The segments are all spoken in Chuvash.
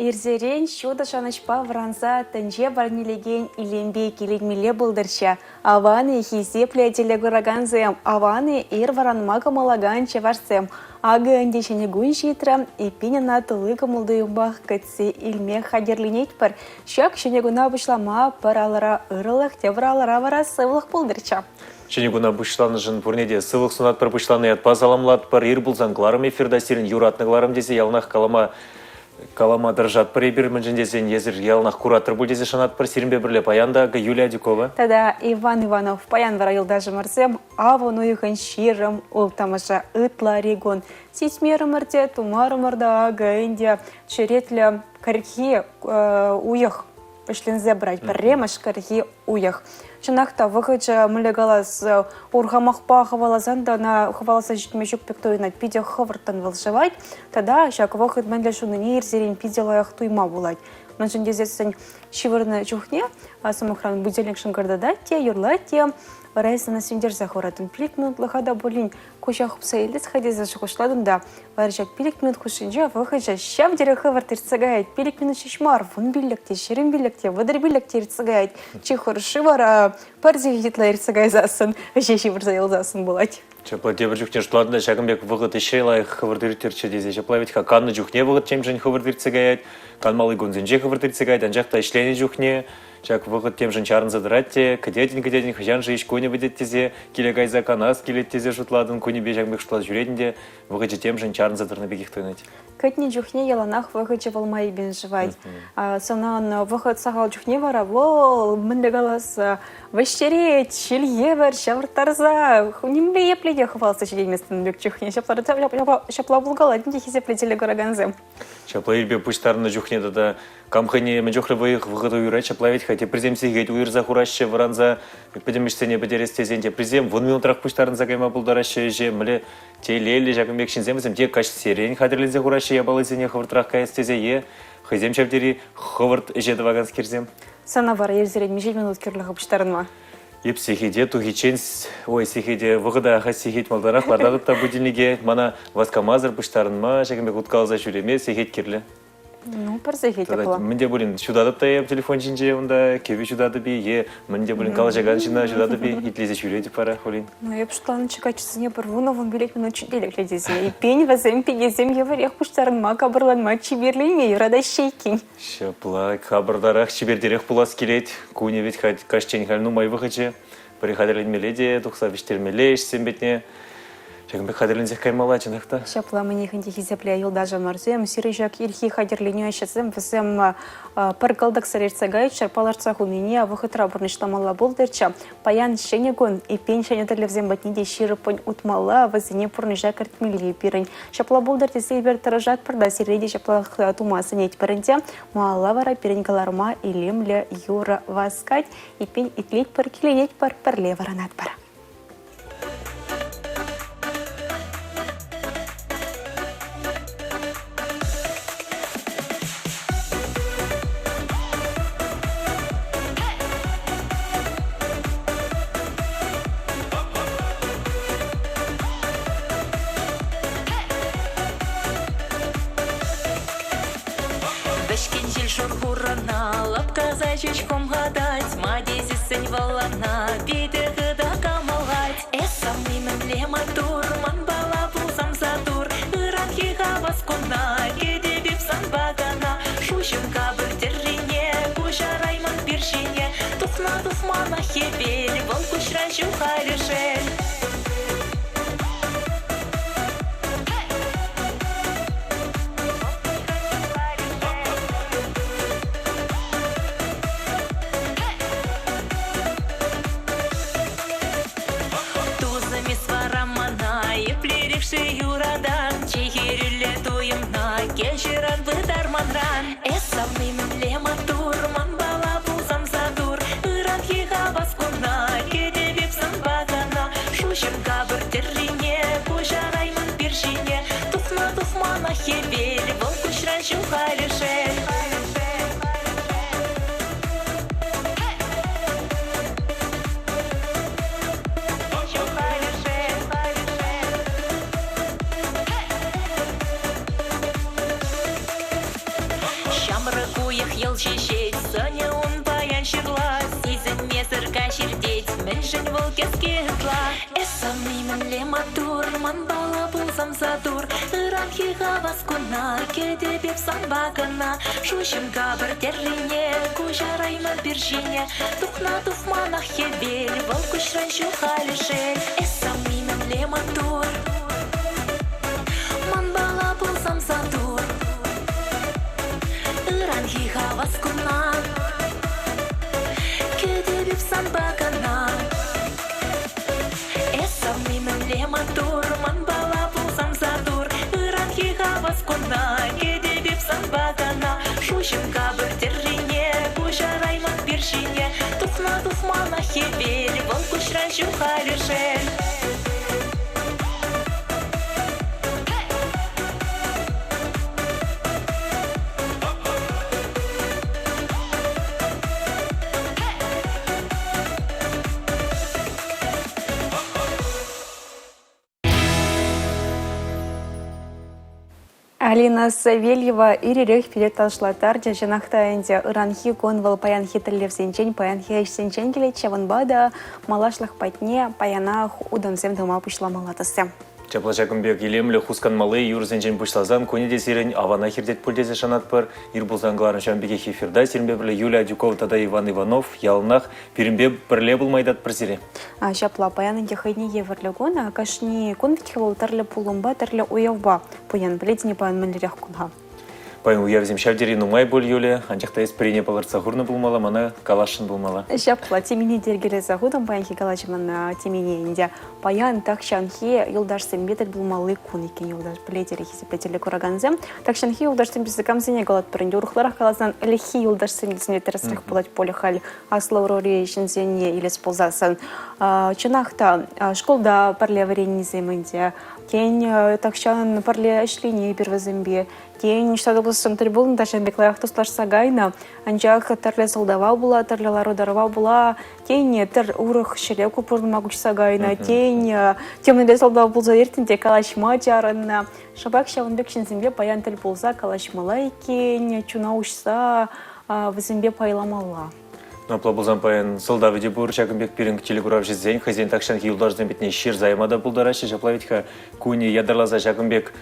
Ирсерен ҫутӑ шанӑҫпа вӑранса тӗнче парнелекен илемпе киленмелле пултӑрччӗ. Аван-и, хисеплӗ телекуракансем, аван-и, ир вӑранма кӑмӑллакан чӑвашсем. Акӑ ӗнтӗ ҫӗнӗ кун ҫитрӗ, эппин ӑна тулли кӑмӑл-туйӑмпах кӗтсе илме хатӗрленетпӗр. Ҫак ҫӗнӗ куна пуҫлама пӗр алӑра ырӑлӑх, тепӗр алӑра вара сывлӑх пултӑрччӗ. Ҫӗнӗ куна пуҫланӑшӑн пурне те сывлӑх сунатпӑр, пуҫланӑ ятпа саламлатпӑр. Ир пулсан кӑларӑм эфирта сирӗн юратнӑ кӑларӑм тесе яланах калама калама тӑрӑшатпӑр эпир, мӗншӗн тесен эсир яланах куратӑр пуль тесе шанатпӑр. Сирӗнпе пӗрле паян та акӑ Юлия Адюкова. Тата Иван Иванов. Паян вара юлташӑмӑрсем авӑн уйӑхӗн 20 улттӑмӗшӗ ытлари кун. Сисмерӗмӗр те, тумарӑмӑр та акӑ ӗнтӗ черетлӗ кӗрхи уйӑх вӗҫленсе пырать. Пӗрремӗш кӗрхи уйӑх. Чӑнах та вӑхӑчӗ, мӗнле калас, урхамахпа хӑваласан та ӑна хӑваласа ҫитме ҫук пек туйӑнать. Питӗ хӑвӑрттӑн вӑл шӑвать. Тата ҫак вӑхӑт мӗнле шунине ирсерен питӗ лайӑх туйма пулать. Мӗншӗн тесессӗн ҫывӑрнӑ чухне, сӑмахран, будильник шӑнкӑртатать те, юрлать те, вара эс ӑна сӳнтерсе хуратӑн. Пилӗк минутлӑха та пулин куҫа хупса илес-ха тесе шухӑшлатӑн та, вара ҫак 5 минут хушшинче вӑхӑчӗ ҫав тери хӑвӑрт иртсе каять. 5 минут ҫеҫ мар, 15 те, 25 те, 35 те иртсе каять. Чи хӑрушши вара пӗр сехет ытла иртсе кайсассӑн, ӗҫе ҫывӑрса юлсассӑн пулать. Ҫапла тепӗр чухне шутлатӑн та ҫакӑн пек вӑхӑт ӗҫре лайӑх хӑвӑрт ирттерччӗ тесе. Ҫапла вӗт-ха каннӑ чухне вӑхӑт темшӗн хӑвӑрт иртсе каять, канмалли кунсенче хӑвӑрт иртсе каять, анчах та ӗҫленӗ чухне Ҫак вӑхӑт темшӗн чарӑнса тӑрать те, кӗтетӗн-кӗтетӗн, хӑҫан-ши ӗҫ кунӗ пӗтет тесе, киле кайса канас килет тесе шутлатӑн, кунӗпе ҫакӑн пек шутласа ҫӳретӗн те, вӑхӑчӗ темшӗн чарӑнса тӑрнӑ пекех туйӑнать. Кӗтнӗ чухне яланах вӑхӑчӗ вӑл майӗпен шӑвать. Сӑнан вӑхӑт сахал чухне вара вӑл, мӗнле калас, вӗҫтерет, ҫил евӗр ҫавӑрттарса, нимле епле те хӑваласа ҫитейместӗн пек чухне. Ҫапла, ҫапла пулкалать ӗнтӗ хисеплӗ телекуракансем. Ҫапла ирпе пуҫтарӑннӑ чухне тата кам хӑйне мӗн чухлӗ вӑй вӑхӑт уйӑрать, ҫапла вӗт-ха теприсем сехет уйӑрса хураҫҫӗ, вӑранса пӗтӗм ӗҫсене пӗтерес тесен теприсем вун минутрах пуҫтарӑнса кайма пултараҫҫӗ ӗҫе. Мӗнле телейлӗ ҫакӑн пек ҫынсем вӗсем те каҫсерен хатӗрленсе хураҫҫӗ япалисене хӑвӑртрах каяс тесе е хӑйсем ҫав тери хӑвӑрт ӗҫе тӑваканскерсем. Сана вара ирсерен миҫе минут кирлӗ-ха пуҫтарӑнма? Эп сехете тухиччен, ой, сехете вӑхӑта ахаль сехет малтанах лартатӑп та будильнике. Мана васкамасӑр пуҫтарӑнма, ҫакӑн пек уткаласа ҫӳреме сехет кирлӗ. Ну, пӗр сехет тепла. Мӗн те пулин ҫутатӑп та эп телефон ҫинче унта, кӗвӗ ҫутатӑп-и е мӗн те пулин калаҫакан ҫынна ҫутатӑп-и, итлесе ҫӳретӗп вара хулин. Ну, эп шутланӑччӗ каччӑсене пӗр вунӑ-вунпилӗк минут ҫителӗклӗ тесе. Эппин, вӗсем пикесем евӗрех пуҫтарӑнма, капӑрланма, чиперленме юратаҫҫӗ иккен. Ҫапла, капӑртарах, чипертерех пулас килет. Кунӗ вӗт каҫчен халь нумай вӑхӑчӗ. Пӗри хатӗрленмелле те, тухса вӗҫтермелле ӗҫсем патне. Ҫакӑн пек хатӗрленсех каймалла чӑнах та. Ҫапла мӗнех ӗнтӗ хисеплӗ юлташӑмӑрсем, сирӗн ҫак ирхи хатӗрленӳ ӗҫӗсем вӗсем пӗр кӑлтӑксӑр иртсе кайччӑр, палӑртса хунине вӑхӑтра пурнӑҫламалла пултӑрччӗ. Паян ҫӗнӗ кун, эппин ҫӗнӗ тӗллевсем патне те ҫирӗппӗн утмалла, вӗсене пурнӑҫа кӗртмелле пирӗн. Ҫапла пултӑр тесе эпир тӑрӑшатпӑр та сире те ҫаплах тума сӗнетпӗр ӗнтӗ. Малалла вара пирӗн кӑларӑма илемлӗ юрӑ васкать. Эппин итлетпӗр, киленетпӗр, пӗрле вӑранатпӑр. Вӗҫкен ҫил шур хурӑна лӑпкаса ҫеҫ хумхатать, ма тесессӗн вӑл ӑна питӗ хытӑ кӑмӑллать. Эс савни мӗнле маттур, манпала пулсан сатур, ыранхи хавас куна кӗтеп эп санпа кӑна. Шуҫӑм капӑр тӗррине куҫараймӑн пир ҫине, тухна-тухманах хӗвел, вӑл куҫран ҫухалӗ шел. Тусӑм эс вара мана еплерех-ши юратан, Чи хӗрӳллӗ туйӑмна кӗҫӗр ан пытар манран. Эс савни мӗнле маттур, манпала пулсан сатур, Ыранхи хавас куна кӗтеп эп санпа кӑна. Ҫамрӑк уйӑх йӑл ҫиҫет, сӑнӗ ун паян ҫырла, сисӗнмесӗр каҫ иртет, мӗншӗн вӑл кӗске ытла? Эс савни мӗнле маттур, манпала пулсам сатур, ыранхи хавас куна кӗтӗп эп санпа кӑна. Шуҫӑм капӑр тӗррине куҫарайман пир ҫине, тухна тухманах хӗвел, вӑл куҫран ҫухалӗ шел. Эс савни мӗнле маттур, манпала пулсам сатур. Ыранхи хавас куна кӗтӗп эп санпа кӑна. Эс савни мӗнле маттур, манпала пулсан сатур. Ыранхи хавас куна кӗтӗп эп санпа кӑна. Шуҫӑм капӑр тӗррине куҫарайман пир ҫине. Тухна тухманах хӗвел, вӑл куҫран ҫухалӗ шел. Алина Савельева ир-ирех пире ташлаттарчӗ. Чӑнах та ӗнтӗ ыранхи кун вӑл паянхи тӗллевсенчен, паянхи ӗҫсенчен килет. Ҫавӑнпа та малашлӑх патне паянах утӑмсем тума пуҫламалла тесе. Ҫапла ҫакӑн пек илемлӗ хусканмалли юрӑсенчен пуҫласан кунӗ те сирӗн аванах иртет пуль тесе шанатпӑр. Ир пулсан кӑларӑм ҫавӑн пекех эфирта сирӗнпе пӗрле Юлия Адюкова тата Иван Иванов яланах пирӗнпе пӗрле пулма ыйтатпӑр сире. Ҫапла, паян ӗнтӗ хӑйне евӗрлӗ кун. Кашни кун вӗт-ха вӑл тӗрлӗ пулӑмпа, тӗрлӗ уявпа пуян. Пӗлетӗн-и паян мӗнлерех кун-ха? Паян уявсем ҫав тери нумай пуль, Юля, анчах та эс пӗрине палӑртса хурнӑ пулмалла, мана каласшӑн пулмалла. Ҫапла, темине те йӗркелесе хутӑм паянхи калаҫӑвӑн темине ӗнтӗ. Паян тахҫанхи юлташсемпе тӗл пулмалли кун иккен юлташ пӗлетӗр хисеплӗ телекуракансем. Тахҫанхи юлташсем тесе камсене калатпӑр ӗнтӗ? Урӑхларах каласан, ӗлӗкхи юлташсем тесен тӗрӗсрех пулать пулӗ халь аслӑ ӑрури ҫынсене илес пулсассӑн. Чӑнах та, шкулта пӗрле вӗреннисем ӗнтӗ, Тен, тахҫан пӗрле ӗҫлени эпир вӗсемпе, тен, ӑҫта та пулсан тӗл пулнӑ та ҫавӑн пек лайӑх туслашса кайнӑ. Анчах тӗрлӗ сӑлтава пула, тӗрлӗ лару-тӑрӑва пула, тен, тӗр урӑх ҫӗре пурӑнма куҫса кайнӑ, тен, темӗнле сӑлтав пулса иртнӗ те калаҫма чарӑннӑ. Шӑпах ҫавӑн пек ҫынсемпе паян тӗл пулса калаҫмалла иккен, чуна уҫса вӗсемпе пайламалла. Апла пулсан паян сӑлтавӗ те пур. Ҫакӑн пек пирӗн телекуравҫӑсен хӑйсен тахҫанхи юлташӗсем патне ҫырса яма та пултараҫҫӗ. Ҫапла вӗт-ха кунӗ ятарласа ҫакӑн пек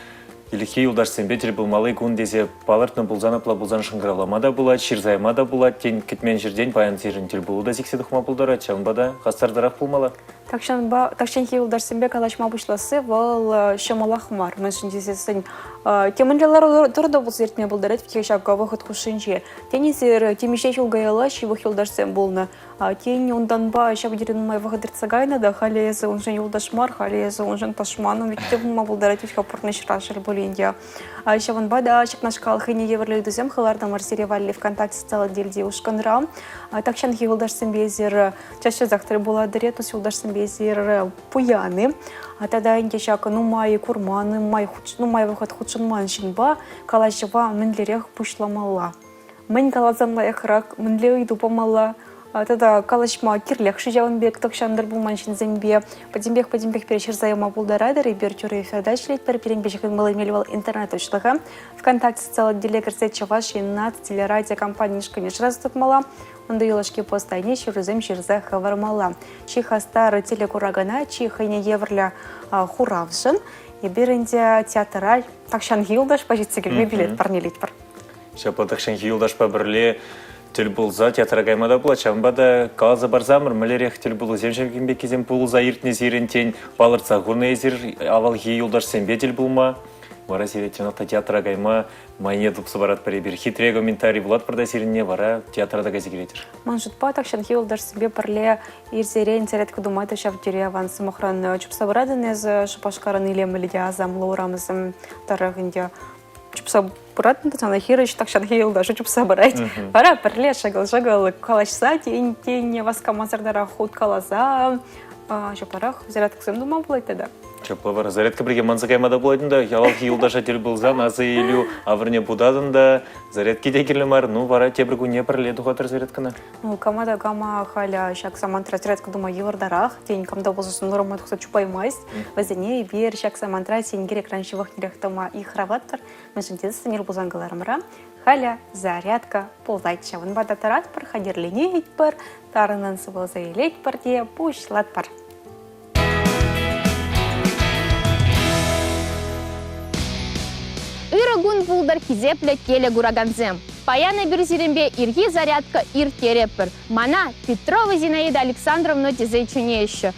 ӗлӗкхи юлташсемпе тӗл пулмалли кун тесе палӑртнӑ пулсан апла пулсан шӑнкӑравлама та пулать, ҫырса яма та пулать. Тен, кӗтмен ҫӗртен паян сирӗн тӗлпулу та сиксе тухма пултарать. Ҫавӑнпа та хастартарах пулмалла. Тахҫанпа тахҫанхи юлташсемпе калаҫма пуҫласси вӑл ҫӑмӑлах мар. Мӗншӗн тесессӗн темӗнле лару-тӑру та пулса иртме пултарать вӗт ҫак вӑхӑт хушшинче. Тен, эсир темиҫе ҫул каялла ҫывӑх юлташсем пулнӑ. Тен, унтанпа ҫав тери нумай вӑхӑт иртсе кайнӑ та, халӗ эсӗ уншӑн юлташ мар, халӗ эсӗ уншӑн тӑшман вӗт те пулма пултарать вӗт-ха пурнӑҫра, шел пулин те. Ҫавӑнпа та ҫакнашкал хӑйне евӗрлӗ ыйтусем хӑвартӑмӑр сире валли ВКонтакте социаллӑ тетелти ушкӑнра. Тахҫанхи юлташсемпе эсир час-часах тӗл пулатӑр-и, тус-юлташсемпе эсир пуян-и? Тата ӗнтӗ ҫак нумай курман, нумай, нумай вӑхӑт хутшӑнман ҫынпа калаҫӑва мӗнлерех пуҫламалла? Мӗн каласан лайӑхрах, мӗнле ыйту памалла? Тата калаҫма кирлех-ши ҫавӑн пек тахҫан тӗл пулман ҫынсемпе? Пӗтӗмпех пӗтӗмпех пире ҫырса яма пултаратӑр. Эпир тӳрӗ эфирта ӗҫлетпӗр. Пирӗнпе ҫыхӑнмалли мел вӑл интернет уҫлӑхӗ. ВКонтакте социаллӑ тетеле кӗрсе Чӑваш Ен наци телерадиокомпанин ушкӑнне шыраса тупмалла. Унта юлашки пост айне ҫырусем ҫырса хӑвармалла. Чи хастар телекуракана, чи хӑйне евӗрлӗ хуравшӑн эпир ӗнтӗ театра тахҫанхи юлташпа ҫитсе килме билет парнелетпӗр. Ҫапла тахҫанхи юлташпа пӗрле тӗл пулса театра кайма та пулать. Ҫавӑнпа та каласа парсамӑр, мӗнлерех тӗл пулусем ҫав пеккисем пулса иртнӗ сирӗн, тен, палӑртса хунӑ эсир авалхи юлташсемпе тӗл пулма. Вара сире чӑнах та театра кайма майне тупса паратпӑр эпир. Хитре комментари вулатпӑр та сирӗнне, вара театра та кайса килетӗр. Ман шутпа, тахҫанхи юлташсемпе пӗрле ирсерен зарядка тума та ҫав тери аван. Сӑмахран, чупса пыратӑн эсӗ Шупашкарӑн илемлӗ те асамлӑ урамӗсем тӑрӑх ӗнтӗ. Чупса пыратӑн та сана хирӗҫ тахҫанхи юлташу чупса пырать. Вара пӗрле шӑкӑл-шӑкӑл калаҫса, тен, тен васкамасӑртарах хуткаласа ҫапларах зарядкӑсем тума пулать тата. Ҫапла вара зарядка пирки манса кайма та пулать унта. Яланхи юлташа тӗл пулсан аса илӳ авӑрне путатӑн та зарядки те кирлӗ мар. Ну вара тепӗр кунне пӗрле тухатӑр зарядкӑна. Ну, кама та кама халӗ ҫак самантра зарядка тума йывӑртарах. Тен, кам та пулсассӑн урама тухса чупаймасть. Вӗсене эпир ҫак самантра сенкер экран ҫывӑхнерех тӑма йыхравлатпӑр. Мӗншӗн тесен ир пулсан кӑларӑмра. Халӗ зарядка пулать. Ҫавӑнпа та тӑратпӑр, хатӗрленетпӗр, тарӑнӑн сывласа илетпӗр те пуҫлатпӑр. Ырӑ кун пултӑр, хисеплӗ телекуракансем! Паян эпир сирӗнпе ирхи зарядка ирттеретпӗр. Мана Петрова Зинаида Александровна тесе чӗнеҫҫӗ.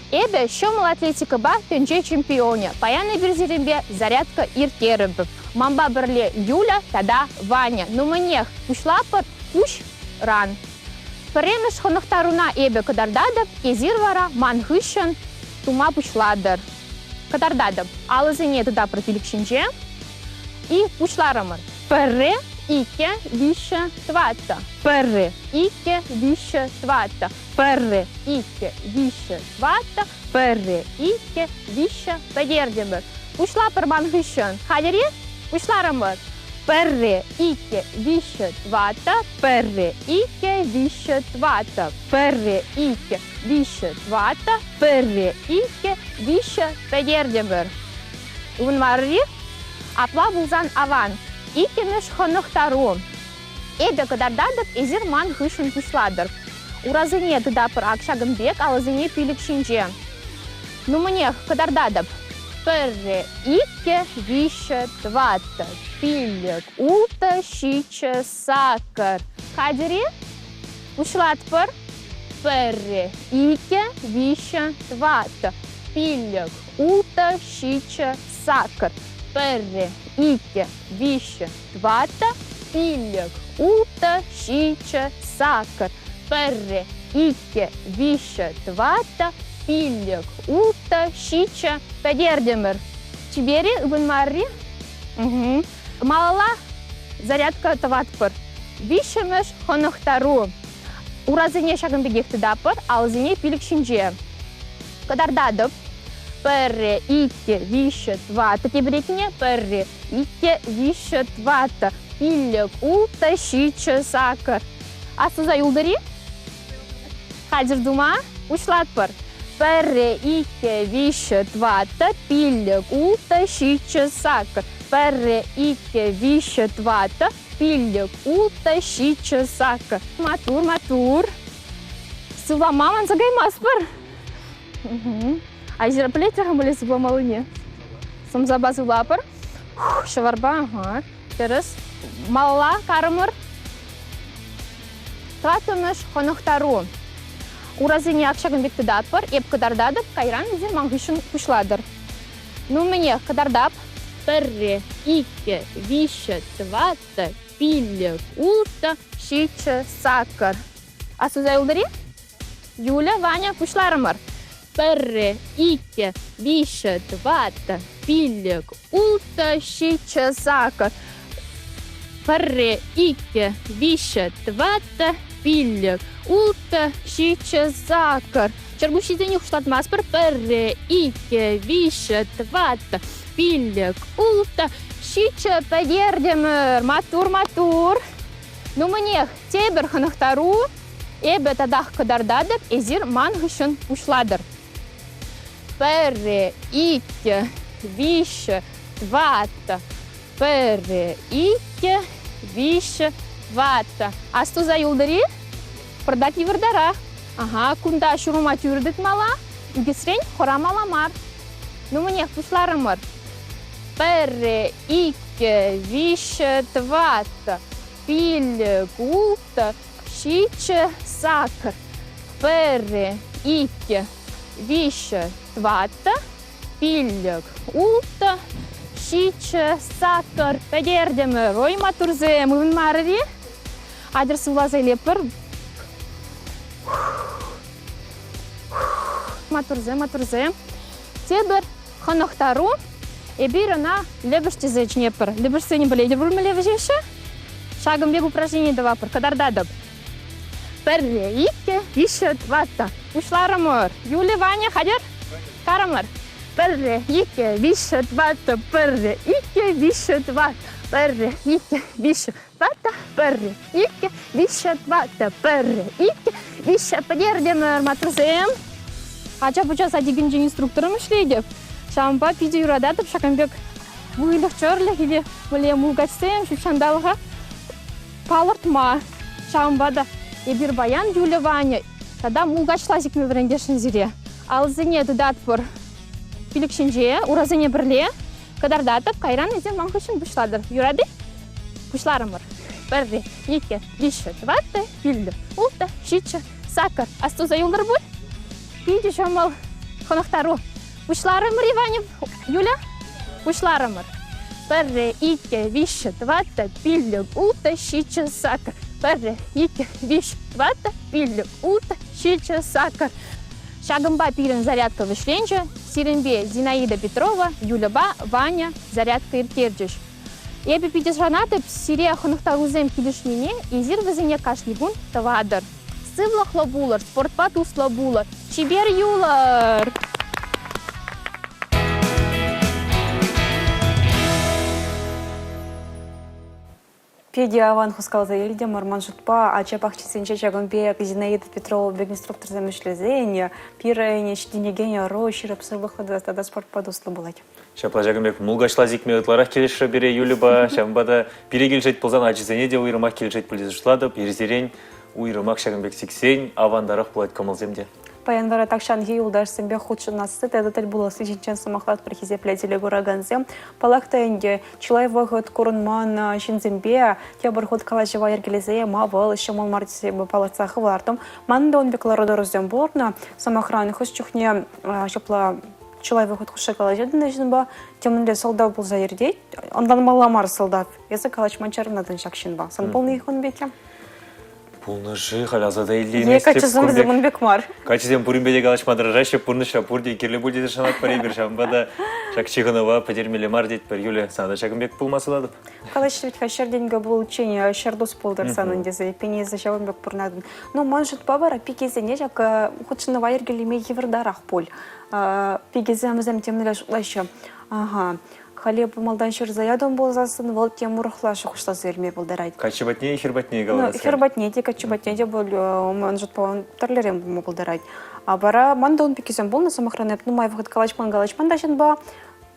Эпӗ ҫӑмӑл атлетикӑпа тӗнче чемпионӗ. Паян эпир сирӗнпе зарядка ирттерӗпӗр. Манпа пӗрле Юля тата Ваня. Ну мӗнех, пуҫлатпӑр куҫран. Пӗрремӗш хӑнӑхтаруна эпӗ кӑтартатӑп, эсир вара ман хыҫҫӑн тума пуҫлатӑр. Кӑтартатӑп. Алӑсене тытапӑр пилӗк ҫинче. И пуҫларӑмӑр. Пӗрре, иккӗ, виҫҫӗ, тӑваттӑ. Пӗрре, иккӗ, виҫҫӗ, тӑваттӑ. Пӗрре, иккӗ, виҫҫӗ, тӑваттӑ. Пӗрре, иккӗ, виҫҫӗ, пӗтертӗмӗр. Пуҫлатпӑр ман хыҫҫӑн. Хатӗр-и? Пуҫларӑмӑр. Пӗрре, иккӗ, виҫҫӗ, тӑваттӑ. Пӗрре, иккӗ, виҫҫӗ, тӑваттӑ. Пӗрре, иккӗ, виҫҫӗ, тӑваттӑ. Пӗрре, иккӗ, виҫҫӗ, пӗтертӗмӗр. Ывӑнмарӑр-и? Апла пулсан аван. Иккӗмӗш хӑнӑхтару. Эпӗ кӑтартатӑп, эсир ман хыҫҫӑн пуҫлатӑр. Урасене тытатпӑр ак ҫакӑн пек, алӑсене пилӗк ҫинче. Ну мӗнех, кӑтартатӑп. Пӗрре, иккӗ, виҫҫӗ, тӑваттӑ, пиллӗк, улттӑ, ҫиччӗ, саккӑр. Хатӗр-и? Пуҫлатпӑр. Пӗрре, иккӗ, виҫҫӗ, тӑваттӑ, пиллӗк, улттӑ, ҫиччӗ, саккӑр. Пӗрре, иккӗ, виҫҫӗ, тӑваттӑ, пиллӗк, улттӑ, ҫиччӗ, саккӑр. Пӗрре, иккӗ, виҫҫӗ, тӑваттӑ, пиллӗк, улттӑ, ҫиччӗ. Пӗтертӗмӗр. Чипер-и, ывӑнмарри? Малалла зарядка тӑватпӑр. Виҫҫӗмӗш хӑнӑхтару. Урасене ҫакӑн пекех тытатпӑр, алӑсене пилӗк ҫинче. Кӑтартатӑп. Пӗрре, иккӗ, виҫҫӗ, тӑваттӑ. Тепӗр иккӗне пӗрре, иккӗ, виҫҫӗ, тӑваттӑ, пиллӗк, улттӑ, ҫиччӗ, саккӑр. Астуса юлтӑр-и? Хатӗр тума пуҫлатпӑр. Пӗрре, иккӗ, виҫҫӗ, тӑваттӑ, пиллӗк, улттӑ, ҫиччӗ, саккӑр. Пӗрре, иккӗ, виҫҫӗ, тӑваттӑ, пиллӗк, улттӑ, ҫиччӗ, саккӑр. Маттур, маттур. Сывлама манса каймастпӑр. Айзера пӗлет-ха мӗнле сывламаллине? Сӑмсапа сывлапӑр. Ҫӑварпа, ага, тӗрӗс. Малалла карӑмӑр. Тӑваттӑмӗш хӑнӑхтару. Урасене ак ҫакӑн пек тытатпӑр. Эп кӑтартатӑп, кайран эсир ман хыҫҫӑн пуҫлатӑр. Ну, мӗнех, кӑтартап. Пӗрре, иккӗ, виҫҫӗ, тӑваттӑ, пиллӗк, улттӑ, ҫиччӗ, саккӑр. Астуса юлтӑр-и? Юля, Ваня, пуҫларӑмӑр. Пӗрре, иккӗ, виҫҫӗ, тӑваттӑ, пиллӗк, улттӑ, ҫиччӗ, сакӑр. Пӗрре, иккӗ, виҫҫӗ, тӑваттӑ, пиллӗк, улттӑ, ҫиччӗ, сакӑр. Чӗркуҫҫисене хуҫлатмастпӑр. Пӗрре, иккӗ, виҫҫӗ, тӑваттӑ, пиллӗк, улттӑ, ҫиччӗ пӗтертӗмӗр. Маттур, маттур. Ну мӗнех, тепӗр хӑнӑхтару. Эпӗ татах кӑтартатӑп, эсир ман хыҫҫӑн пуҫлатӑр. Пӗрре, иккӗ, виҫҫӗ, тӑваттӑ. Пӗрре, иккӗ, виҫҫӗ, тӑваттӑ. Астуса юлтӑр-и? Пӑртак йывӑртарах. Ага, кунта ҫурӑма тӳрӗ тытмалла, ӳкесрен хӑрамалла мар. Ну мӗнех, пуҫларӑмӑр. Пӗрре, иккӗ, виҫҫӗ, тӑваттӑ, пиллӗк, улттӑ, ҫиччӗ, саккӑр. Пӗрре, иккӗ, виҫҫӗ, тӑваттӑ, пиллӗк, улттӑ, ҫиччӗ, саккӑр. Пӗтертӗмӗр. Ой, маттурсем, ывӑнмарӑр-и? Атьӑр сывласа илетпӗр. Маттурсем, маттурсем. Тепӗр хӑнӑхтару. Эпир ӑна лӗпӗш тесе чӗнетпӗр. Лӗпӗшсене пӗлетӗр пуль мӗнле вӗҫеҫҫӗ? Ҫакӑн пек упражнени тӑватпӑр, кӑтартатӑп. Пӗрре, иккӗ, виҫҫӗ, тӑваттӑ. Пуҫларӑмӑр. Юля, Ваня, хатӗр? Карӑмӑр. Пӗрре, иккӗ, виҫҫӗ, тӑваттӑ, пӗрре, иккӗ, виҫҫӗ, тӑваттӑ, пӗрре, иккӗ, виҫҫӗ, тӑваттӑ, пӗрре, иккӗ, виҫҫӗ, тӑваттӑ, пӗрре, иккӗ, виҫҫӗ. Пӗтертӗмӗр, маттурсем. Ача-пӑча садикӗнче инструктором ӗҫлетӗп. Ҫавӑнпа питӗ юрататӑп ҫакӑн пек выльӑх-чӗрлӗх или мӗнле мулкачсем, ҫут ҫанталӑка. палӑртма. Ҫавӑнпа та эпир паян Юля Ваня тата мулкачла сикме вӗрентесшӗн сире. Алӑсене тытатпӑр пилӗк ҫинче, урасене пӗрле кӑтартатӑп. Кайран эсир ман хыҫҫӑн пуҫлатӑр. Юрать-и? Пуҫларӑмӑр. Пӗрре, иккӗ, виҫҫӗ, тӑваттӑ, пиллӗк, улттӑ, ҫиччӗ, саккӑр. Астуса юлтӑр пуль? Питӗ ҫӑмӑл хӑнӑхтару. Пуҫларӑмӑр-и, Ваня? Юля? Пуҫларӑмӑр. Пӗрре, иккӗ, виҫҫӗ, тӑваттӑ, пиллӗк, улттӑ, ҫиччӗ, саккӑр. Пӗрре, иккӗ, виҫ, тӑваттӑ, пиллӗк, улттӑ, ҫиччӗ, саккӑр. Ҫакӑнпа пирӗн зарядка вӗҫленчӗ. Сирӗнпе Зинаида Петрова, Юльӑпа Ваня зарядка ирттерчӗҫ. Эпӗ питӗ шанатӑп, сире хӑнӑхтарусем килӗшнине эсир вӗсене кашни кун тӑватӑр. Сывлӑхлӑ пулӑр, спортпа туслӑ пулӑр, чипер юлӑр! Питӗ аван хускалса илтӗмӗр. Ман шутпа, ача пахчисенче ҫакӑн пек Зинаида Петрова пек инструкторсем ӗҫлесен пирӗн ҫитӗнекен ӑру ҫирӗп сывлӑхлӑ тата спортпа туслӑ пулать. Ҫапла ҫакӑн пек мулкачла сикме ытларах килӗшрӗ пире Юльӑпа. Ҫавӑнпа та пире килӗшет пулсан ачисене те уйрӑмах килӗшет пуль тесе шутлатӑп. Ирсерен уйрӑмах ҫакӑн пек сиксен авантарах пулать кӑмӑлсем те. Паян вара тахҫанхи юлташсемпе хутшӑнасси тата тӗл пуласси ҫинчен сӑмахлатпӑр хисеплӗ телекуракансем. Паллах та ӗнтӗ, чылай вӑхӑт курӑнман ҫынсемпе тепӗр хут калаҫӑва йӗркелесе яма вӑл ҫӑмӑл мар тесе палӑртса хӑвартӑм. Манӑн та ун пек лару-тӑрусем пулнӑ. Сӑмахран, хӑш чухне ҫапла чылай вӑхӑт хушши калаҫатӑн та ҫынпа, темӗнле сӑлтав пулса иртет. Ӑнланмалла мар сӑлтав. Эсӗ калаҫма чарӑнатӑн ҫак ҫынпа. Сан пулнӑ-и ун пекки? Пулнӑ-ши, халь аса та илейместӗп. Е каччӑсем вӗсем ун пек мар. Каччӑсем пуринпе те калаҫма тӑрӑшаҫҫӗ, пурнӑҫра пурте кирлӗ пуль тесе шанатпӑр эпир. Ҫавӑнпа та ҫак ҫыхӑнӑва пӗтермелле мар тетпӗр. Юля, сана та ҫакӑн пек пулма сунатӑп. Калаҫҫӗ вӗт-ха, ҫӗр тенкӗ пулччен ҫӗр тус пултӑр санӑн тесе, эппин эсӗ ҫавӑн пек пурӑнатӑн. Ну, ман шутпа вара пикесене ҫак хутшӑнӑва йӗркелеме йывӑртарах пуль. Пикесем вӗсем темле шутлаҫҫӗ. Ага, халӗ малтан ҫырса ятӑм пулсассӑн вӑл тем урӑхла шухӑшласа илме пултарать. Каччӑ патне хӗр патне калас. Ну, хӗр патне те, каччӑ патне те вӑл ман шутпа тӗрлӗрен пулма пултарать. А вара ман та ун пеккисем пулнӑ, сӑмахран, эп нумай вӑхӑт калаҫман-калаҫман та ҫынпа,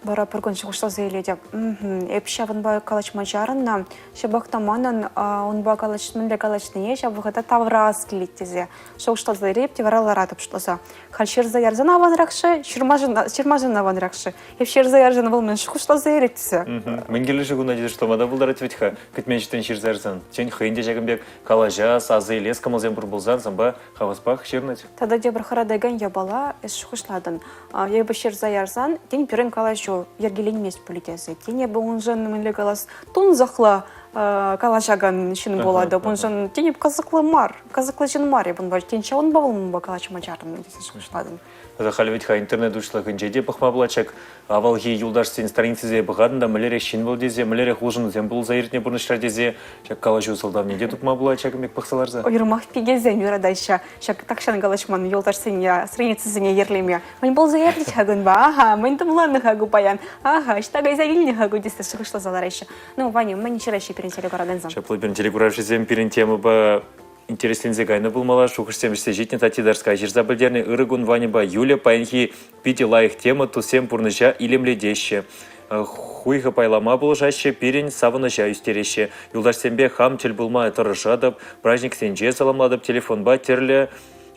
вара пӗр кун шухӑшласа илетӗп. Эп ҫавӑнпа калаҫма чарӑннӑ, ҫапах та манӑн унпа калаҫ, мӗнле калаҫнине ҫав вӑхӑта тавӑрас килет тесе шухӑшласа илетӗп те вара ларатӑп шутласа. Халь ҫырса ярсан аванрах-ши, ҫырмашӑн аванрах-ши? Эп ҫырса ярсан вӑл мӗн шухӑшласа ярать тесе. Мӗн кирлӗ-ши куна тесе шутлама та пултарать вӗт-ха. Кӗтмен ҫӗртен ҫырса ярсан. Тен, хӑйӗн те ҫакӑн пек калаҫас, аса илес кӑмӑлсем пур пулсан санпа хаваспах ҫырнӑччӗ. Тата тепӗр хӑратакан япала эс шухӑшлатӑн. Эпӗ ҫырса ярсан, тен, пирӗн калаҫу йӗркеленмест пуль тесе. Тен, эпӗ уншӑн, мӗнле калас, тунсӑхлӑ калаҫакан ҫын пулатӑп. Уншӑн, тен, эп кӑсӑклӑ мар, кӑсӑклӑ ҫын мар эп унпа. Тен, ҫавӑнпа вӑл унпа калаҫма чарӑннӑ тесе шухӑшлатӑн. Тата халь вӗт-ха интернет уҫлӑхӗнче те пӑхма пулать ҫак авалхи юлташсен страницисене пӑхатӑн та мӗнлерех ҫын вӑл тесе, мӗнлерех улшӑнусем пулса иртнӗ пурнӑҫра тесе ҫак калаҫу сӑлтавне те тупма пулать ҫакӑн пек пӑхса ларса. Уйрӑмах пикесем юратаҫҫӗ ҫак тахҫан калаҫман юлташсене страницисене йӗрлеме. Мӗн пулса иртет-ха кунпа? Аха, мӗн тумланнӑ-ха ку паян? Аха, ӑҫта кайса килнӗ-ха ку тесе шухӑшласа лараҫҫӗ. Ну, Ваня, мӗн ҫыраҫҫӗ пирӗн телекуракансем? Ҫапла пирӗн телекуравҫӑсем пирӗн темӑпа интересленсе кайнӑ пулмалла, шухӑшсем вӗҫсе ҫитнӗ Тати Дарская ҫырса пӗлтернӗ Ырӑ кун Ваньӑпа Юля паянхи питӗ лайӑх тема туссем пурнӑҫа илемлетеҫҫӗ. Хуйхӑ пайлама пулӑшаҫҫӗ, пирӗн савӑнӑҫа ӳстереҫҫӗ. Юлташсемпе хам тӗл пулма тӑрӑшатӑп, праҫниксенче саламлатӑп, телефонпа тӗрлӗ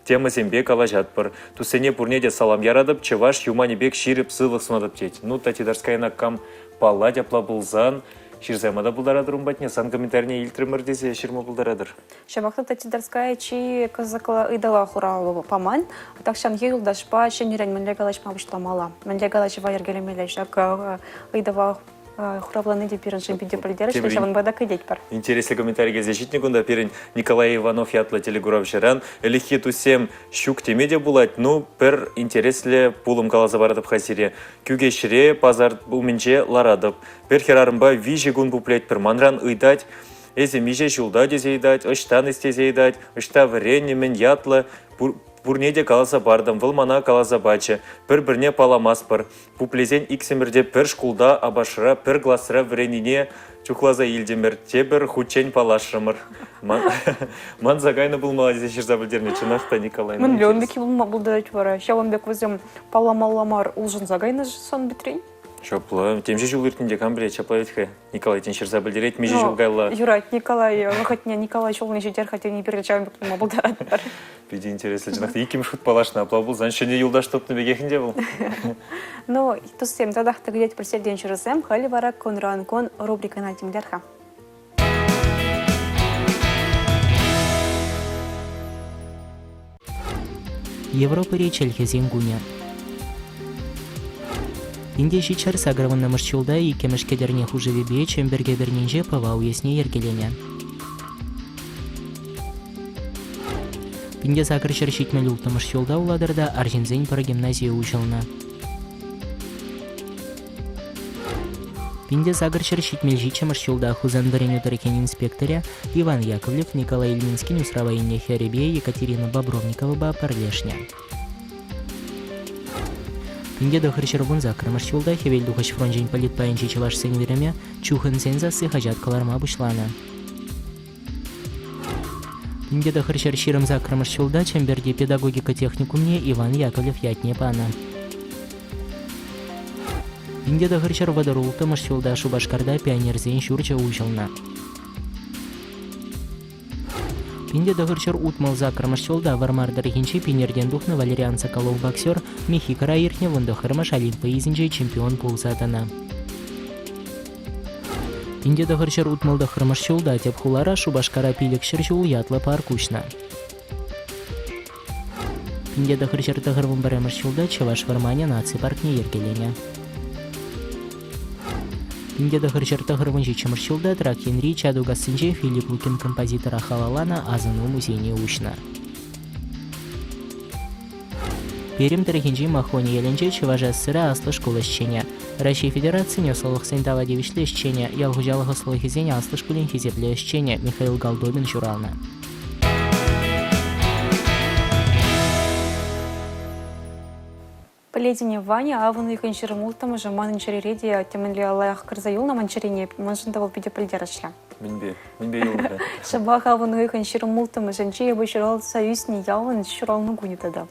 темӑсемпе калаҫатпӑр. Туссене пурне те салам яратӑп, чӑваш юманӗ пек ҫирӗп сывлӑх сунатӑп тет. Ну, Тати Дарскаяна кам паллать апла пулсан, ҫырса яма та пултаратӑр ун патне, сан комментарине илтрӗмӗр тесе ҫырма пултаратӑр. Ҫапах та Татьянская чи кӑсӑклӑ ыйтӑва хурав паман. Тахҫанхи юлташпа ҫӗнӗрен мӗнле калаҫма пуҫламалла? Мӗнле калаҫӑва йӗркелемелле? Ҫак ыйтӑва хуравлани те пирӗншӗн питӗ пӗлтерӗшлӗ, ҫавӑнпа та кӗтетпӗр. Интереслӗ комментари килсе ҫитнӗ кунта пирӗн Николай Иванов ятлӑ телекуравҫӑран. Ӗлӗкхи туссем ҫук теме те пулать, ну, пӗр интереслӗ пулӑм каласа паратӑп-ха сире. Кӳкеҫре пасар умӗнче ларатӑп. Пӗр хӗрарӑмпа виҫӗ кун пуплетпӗр. Манран ыйтать, Эсӗ миҫе ҫулта тесе ыйтать, ӑҫтан эс тесе ыйтать, ӑҫта вӗреннӗ, мӗн ятлӑ, пурне те каласа партӑм, вӑл мана каласа пачӗ. Пӗр-пӗрне паламастпӑр. Пуплесен иксӗмӗр те пӗр шкулта, Апашра, пӗр класра вӗреннине чухласа илтӗмӗр, тепӗр хутчен паллашрӑмӑр. Манса кайнӑ пулмалла тесе ҫырса пӗлтернӗ чӑнах та Николай. Мӗнле ун пекки пулма пултарать вара? Ҫавӑн пек вӗсем палламалла мар улшӑнса кайнӑ сан-питрен? Ҫапла. Темиҫе ҫул иртнӗ те кам пӗлет, ҫапла вӗт-ха. Николай тен ҫырса пӗлтерет миҫе ҫул каялла. Юрать, Николай вӑхӑтне Николай ҫулне ҫитер-ха тени пирки ҫавӑн пек тума пултаратпӑр. Питӗ интереслӗ, чӑнах та иккӗмӗш хут паллашнӑ. Апла пулсан ҫӗнӗ юлташ тупнӑ пекех ӗнтӗ вӑл. Ну, туссем, татах та кӗтетпӗр сиртен ҫырусем. Халӗ вара кунран-кун рубрикӑна тимлер-ха. Европӑри чӗлхесен кунӗ. Инте ҫичҫӗр сакӑрвуннӑмӗш ҫулта иккӗмӗш Кӗтерне хушӑвӗпе Чӗмпӗр кӗпӗрнинче Пӑва уесне йӗркеленӗ. Пинте 876 ҫулта Улатӑрта арҫынсен пӗр гимназийӗ уҫӑлнӑ. 1877 ҫулта Хусан вӗренӳ тӑрӑхӗн инспекторӗ Иван Яковлев Николай Ильминскин усрава илнӗ хӗрӗпе Екатерина Бобровниковӑпа пӗрлешнӗ. 1918 ҫулта Хӗвелтухӑҫ фрончӗн политпайӗнчи чӑвашсен уйрӑмӗ Чухӑнсен сасси хаҫат кӑларма пуҫланӑ. 1928 ҫулта Чӗмпӗрти педагогика техникумне Иван Яковлев ятне панӑ. 1936 ҫулта Шупашкарта Пионерсен ҫурчӗ уҫӑлнӑ. 1968 ҫулта Вӑрмар тӑрӑхӗнчи Пинертен тухнӑ Валериан Соколов боксер Мехикӑра иртнӗ вунтӑххӑрмӗш Олимп вӑййисенче чемпион пулса тӑнӑ. 1969 ҫулта тӗп хулара Шупашкара 500 ҫул ятлӑ парк уҫнӑ. 1991 ҫулта Чӑваш вӑрманӗ наци паркне йӗркеленӗ. 1997 ҫулта Трак енри Чатукассинче Филипп Лукин композитора халалланӑ асӑну музейне уҫнӑ. Пермь тӑрӑхӗнчи Махони ялӗнче Чӑваш ССР аслӑ шкул ӗҫченӗ, Раҫҫей Федерацийӗн ӑслӑлӑхсен тава тивӗҫлӗ ӗҫченӗ, ял хуҫалӑх ӑслӑлӑхӗсен аслӑ шкулӗн хисеплӗ ӗҫченӗ Михаил Голдобин ҫуралнӑ. Пӗлетӗн-и, Ваня, авӑн уйӑхӗн 26-мӗшӗ манӑн чӗрере те темӗнле лайӑх кӗрсе юлнӑ ман чӗрене, маншӑн та вӑл питӗ пӗлтерӗшлӗ. Мӗнпе? Мӗнпе юлнӑ? Шӑпах авӑн уйӑхӗн 26-мӗшӗнче эпӗ ҫуралса ӳснӗ ялӑн ҫуралнӑ кунӗ тата.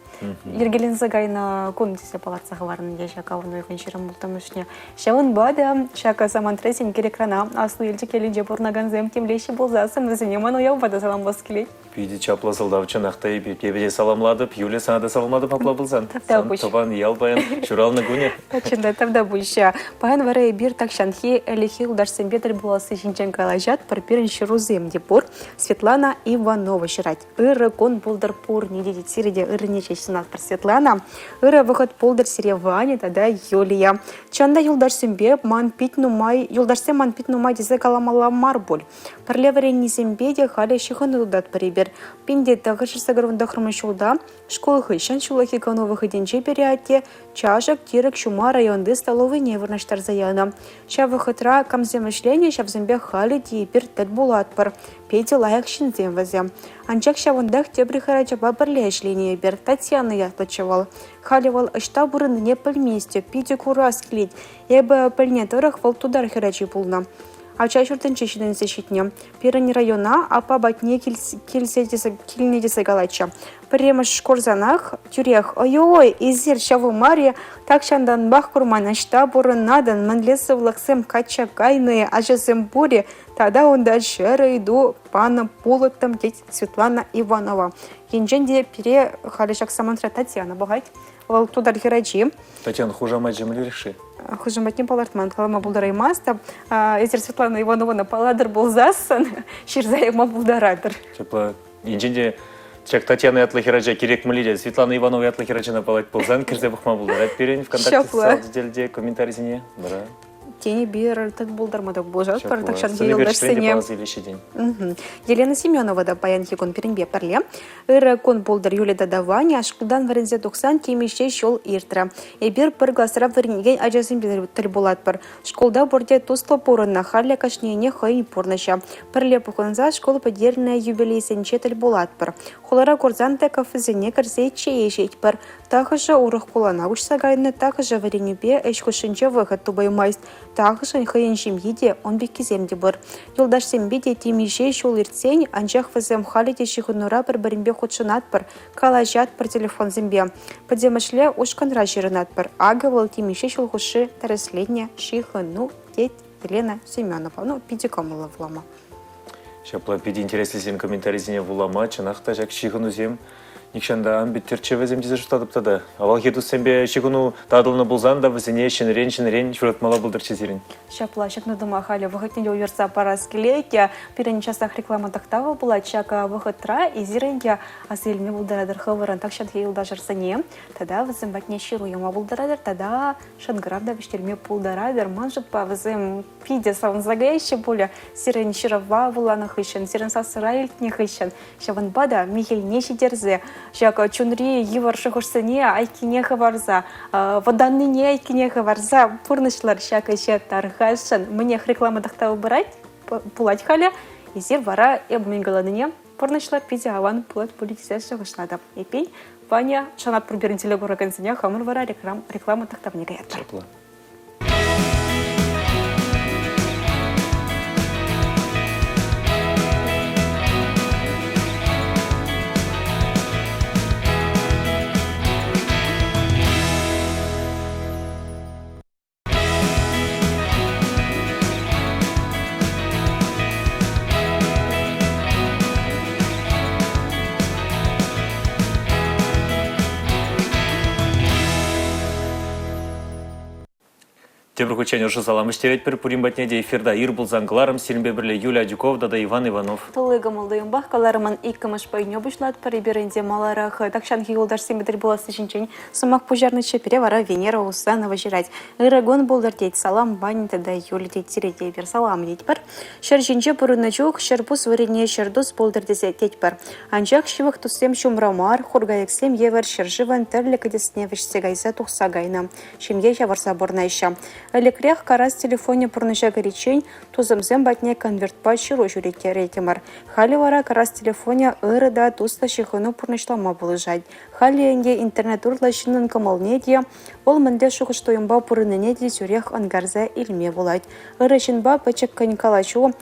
Йӗркеленсе кайнӑ кун тесе палӑртса хӑварнӑ те ҫак авӑн уйӑхӗн 26-мӗшне. Ҫавӑнпа та ҫак самантра сенкер экрана Аслӑ Елчӗк ялӗнче пурӑнакансем тимлеҫҫӗ пулсассӑн вӗсене ман уявпа та саламлас килет. Питӗ чаплӑ сӑлтав чӑнах та эпӗ те саламлатӑп. Юля, сана та саламлатӑп апла пулсан. Тавтапуҫ. Тӑван ял паян ҫуралнӑ кунӗ. Чӑн та тавтапуҫ. Паян вара эпир тахҫанхи ӗлӗкхи юлташсемпе тӗл пуласси ҫинчен калаҫатпӑр. Пирӗн ҫырусем те пур. Светлана Иванова ҫырать. Ырӑ кун пултӑр пурне те тет. Сире те ыррине ҫеҫ сунатпӑр, Светлана. Ырӑ вӑхӑт пултӑр сире Ваня тата Юлия. Чӑн та юлташсемпе ман пит нумай, юлташсем ман пит нумай тесе каламалла мар пуль. Пӗрле вӗреннисемпе те халӗ ҫыхӑну тытатпӑр эпир. 1989 ҫулта шкул хыҫҫӑн ҫуллахи кану вӑхӑтӗнче пире атте чашӑк-тирӗк ҫума районти столовӑйне вырнаҫтарса янӑ. Ҫав вӑхӑтра камсем ӗҫленӗ, ҫавсемпе халӗ те эпир тӗл пулатпӑр. Питӗ лайӑх ҫынсем вӗсем. Анчах ҫавӑнтах тепӗр хӗрачапа пӗрле ӗҫленӗ эпир, Татьяна ятлӑччӗ вӑл. Халӗ вӑл ӑҫта пурӑннине пӗлместӗп, питӗ курас килет. Эпӗ пӗлнӗ тӑрӑх вӑл тутар хӗрачи пулнӑ. Ача ҫуртӗнче ҫитӗнсе ҫитнӗ. Пирӗн района аппа патне килсе тесе, килнӗ тесе калатчӗ. Пӗрремӗш курсанах тӳрех «Ой-ой, эсир ҫавӑ мар-и? Тахҫантанпах курман, ӑҫта пурӑнатӑн, мӗнле сывлӑхсем качча кайнӑ-и, ачасем пур-и?» Тата унта ҫӗр ыйту панӑ пулӑттӑм, тет Светлана Иванова. Енчен те пире халӗ ҫак самантра Татьяна пӑхать. Вӑл тутар хӗрачи. Татьяна, хушамачӗ мӗнлерех-ши? Хушаматне палӑртман, калама пултараймастӑп. Эсир Светлана Иванована паллатӑр пулсассӑн ҫырса яма пултаратӑр. Ҫапла. Енчен те ҫак Татьяна ятлӑ хӗрача кирек мӗнле те Светлана Иванова ятлӑ хӗрачана паллать пулсан кӗрсе пӑхма пултарать пирӗн ВКонтакте социаллӑ тетелте комментарисене. Вара Тени бир тӗл пултарма та пулӑшатпӑр тахҫанхи юлташсене. Елена Семенова та паянхи кун пирӗнпе пӗрле. Ырӑ кун пултӑр Юля тата Ваня шкултан вӗренсе тухсан темиҫе ҫул иртрӗ. Эпир пӗр класра вӗренекен ачасемпе тӗл пулатпӑр. Шкулта пурте туслӑ пурӑннӑ, халӗ кашнийӗнех хӑйӗн пурнӑҫӗ. Пӗрле пухӑнса шкул пӗтернӗ юбилейсенче тӗл пулатпӑр. Хулара курсан та кафесене кӗрсе чей ӗҫетпӗр. Тахӑшӗ урӑх хулана куҫса кайнӑ, тахӑшӗ вӗренӳпе ӗҫ хушшинче вӑхӑт тупаймасть. Тахӑшӗн хӑйӗн ҫемйи те, ун пеккисем те пур. Юлташсемпе те темиҫе ҫул иртсен, анчах вӗсем халӗ те ҫыхӑнура пӗр-пӗринпе хутшӑнатпӑр, калаҫатпӑр телефонсемпе. Пӗтӗмӗшле ушкӑнра ҫырӑнатпӑр. Акӑ вӑл темиҫе ҫул хушши тӗрӗсленнӗ ҫыхӑну, тет Елена Семенова. Ну, питӗ кӑмӑллӑ вулама. Ҫапла питӗ интереслисем комментарисене вулама чӑнах та ҫак ҫыхӑнусем нихҫан та ан пӗттерччӗ вӗсем тесе шутлатӑп тата. Авалхи туссемпе ҫыхӑну татӑлнӑ пулсан та вӗсене ҫӗнӗрен ҫӗнӗрен ҫуратмалла пултӑрччӗ сирӗн. Ҫапла, ҫакна тума халӗ вӑхӑтне те уйӑрса парас килет. Пирӗн часах реклама тӑхтавӗ пулать. Ҫак вӑхӑтра эсир ӗнтӗ аса илме пултаратӑр хӑвӑрӑн тахҫанхи юлташӑрсене тата вӗсем патне ҫыру яма пултаратӑр тата шӑнкӑрав та вӗҫтерме пултаратӑр. Ман шутпа, вӗсем питӗ савӑнса каяҫҫӗ пулӗ сирӗн ҫырӑва вуланӑ хыҫҫӑн, сирӗн сассӑра илтнӗ хыҫҫӑн. Ҫавӑнпа та мехелне ҫитерсе, ҫак чунри йывӑр шухӑшсене айккине хӑварса, вӑтаннине айккине хӑварса пурнӑҫлӑр ҫак ӗҫе тархасшӑн. Мӗнех реклама тӑхтавӗ пырать, пулать халӗ. Эсир вара эп мӗн каланине пурнӑҫлӑр, питӗ аван пулать пулӗ тесе шухӑшлатӑп. Эппин, Ваня, шанатпӑр пирӗн телекуракансене, хамӑр вара реклама тӑхтавне каятпӑр. Ҫапла. Тепӗр хутчен ӑшӑ салам вӗҫтеретпӗр. Пурин патне те эфирта ир пулсан кӑларӑм. Сирӗнпе пӗрле Юлия Адюкова тата Иван Иванов. Тулли кӑмӑл-туйӑмпах кӑларӑмӑн иккӗмӗш пайне пуҫлатпӑр. Эпир ӗнтӗ маларах тахҫанхи юлташсемпе тӗл пуласси ҫинчен сӑмах пуҫарнӑччӗ. Пире вара Венера Усанова ҫырать. Ырӑ кун пултӑр тет. Салам, Ваня тата Юля тет. Сире те эпир салам тетпӗр. Ҫӗр ҫинче пурӑннӑ чух 100 пус вырӑнне 100 тус пултӑр тесе тетпӗр. Анчах ҫывӑх туссем ҫумра мар, хуркайӑксем евӗр ҫӗршывӑн тӗрлӗ кӗтесне вӗҫсе кайса тухса кайнӑ. Ҫемье ҫавӑрса пурӑнаҫҫӗ. Ӗлӗкрех карас телефонӗ пурнӑҫа кӗриччен тусӑмсем патне конвертпа ҫыру ҫӳреттереттӗмӗр. Халӗ вара карас телефонӗ ырӑ та туслӑ ҫыхӑну пурнӑҫлама пулӑшать. Халӗ ӗнтӗ интернет урлӑ ҫыннӑн кӑмӑлне те, вӑл мӗнле шухӑш-туйӑмпа пурӑннине те тӳрех ӑнкарса илме пулать. Ырӑ ҫынпа пӗчӗккӗн калаҫу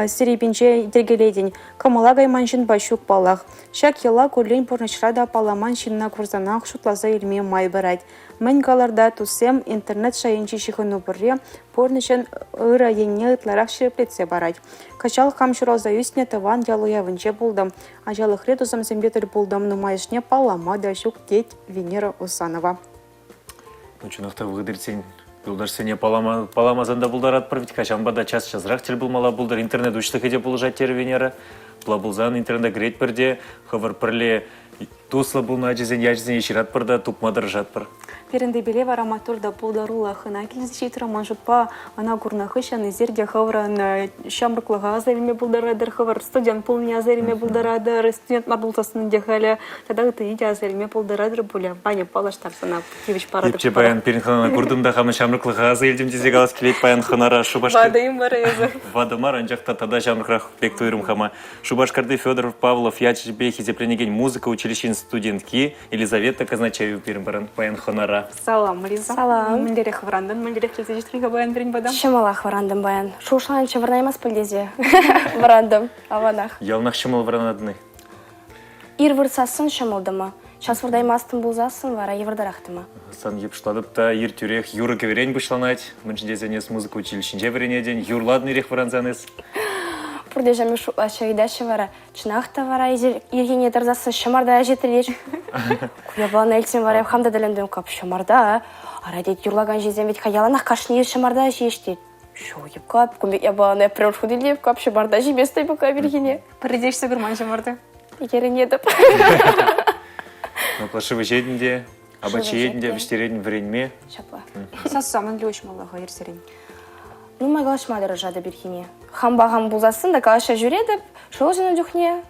серепинче йӗркелетӗн, кӑмӑла кайман ҫынпа ҫук паллах. Ҫак йӑла куллен пурнӑҫра та палламан ҫынна курсанах шутласа илме май парать. Мӗн калӑр та, туссем интернет шайӗнчи ҫыхӑну пурри пурнӑҫӑн ырӑ енне ытларах ҫирӗплетсе парать. Кӑҫал хам ҫуралса ӳснӗ тӑван ял уявӗнче пултӑм. Ачалӑхри тусӑмсемпе тӗл пултӑм, нумайӑшне паллама та ҫук, тет Венера Усанова. Ну, чӑнах та вӑхӑт иртсен юлташсене палламасан та пултаратпӑр вӗт-ха, ҫавӑнпа та час-часрах тӗл пулмалла пултӑр. Интернет уҫлӑхӗ те пулӑшать, терӗ Венера. Апла пулсан интернета кӗретпӗр те хӑвӑр пӗрле Туслӑ пулнӑ ачасен ячӗсене ҫыратпӑр та тупма тӑрӑшатпӑр. Пирӗн тӗпеле вара маттур та пултаруллӑ хӑна килсе ҫитрӗ. Ман шутпа, ӑна курнӑ хыҫҫӑн эсир те хӑвӑрӑн ҫамрӑклӑха аса илме пултаратӑр, хӑвӑр студент пулнине аса илме пултаратӑр, студент мар пулсассӑн ӗнтӗ халӗ тата ыттине те аса илме пултаратӑр пулӗ. Ваня, паллаштар сана, тивӗҫ паратӑп. Эпче паян пирӗн хӑнана куртӑм та хамӑн ҫамрӑклӑха аса илтӗм тесе калас килет паян хӑнара Шупашкар. Ватӑ-им вара эсӗ? Ватӑ мар, анчах та тата ҫамрӑкрах пек туйрӑм хама. Шупашкарти Федор Павлов ячӗпе хисепленекен музыка училищин студентки Елизавета Казначеева пирӗн паян хӑнара. Салам, Лиза. Салам. Мӗнлерех вӑрантӑн, мӗнлерех килсе ҫитрӗн-ха паян пирӗн пата? Ҫӑмӑлах вӑрантӑм паян. Шухӑшланӑччӗ вӑранаймас пуль тесе. Вӑрантӑм. Аванах. Яланах ҫӑмӑл вӑранатӑн-и? Ир выртсассӑн ҫӑмӑл тӑма. Час выртаймастӑн пулсассӑн вара йывӑртарах тӑма. Сан йӑпшлатӑп та ир тӳрех юрӑ-кӗвӗрен пуҫланать. Мӗншӗн тесен эс музыка училищинче вӗренетӗн, юрлатӑн ирех вӑрансан эс. Пурте ҫамрӑк шутлаҫҫӗ, ыйтаҫҫӗ вара. Чӑнах та вара эсир ирхине тӑрсассӑн ҫӑмарта ӗҫетрӗҫ. Ку япалана илтсен вара хам та тӗлӗнтӗм, кап ҫӑмарта. Ара тет, юрлакан ҫынсем вӗт-ха яланах кашни ир ҫӑмарта ҫиеҫ тет. Ҫук, кап, кун пек япалана пӗрремӗш хут илтеп, кап ҫӑмарта ҫиместӗп пока ирхине. Пӗрре те ӗҫсе курман ҫӑмарта. Йӗрӗнетӗп. Ну, шыв ӗҫетӗн те, апат ҫиетӗн те, вӗҫтеретӗн вӗренме. Ҫапла. Сасса мӗнле уҫмалла-ха ирсерен? Нумай калаҫма тӑрӑшатӑп ирхине. Хампа хам пулсассӑн та калаҫса ҫӳретӗп. Шӑл ҫыннӑ чухне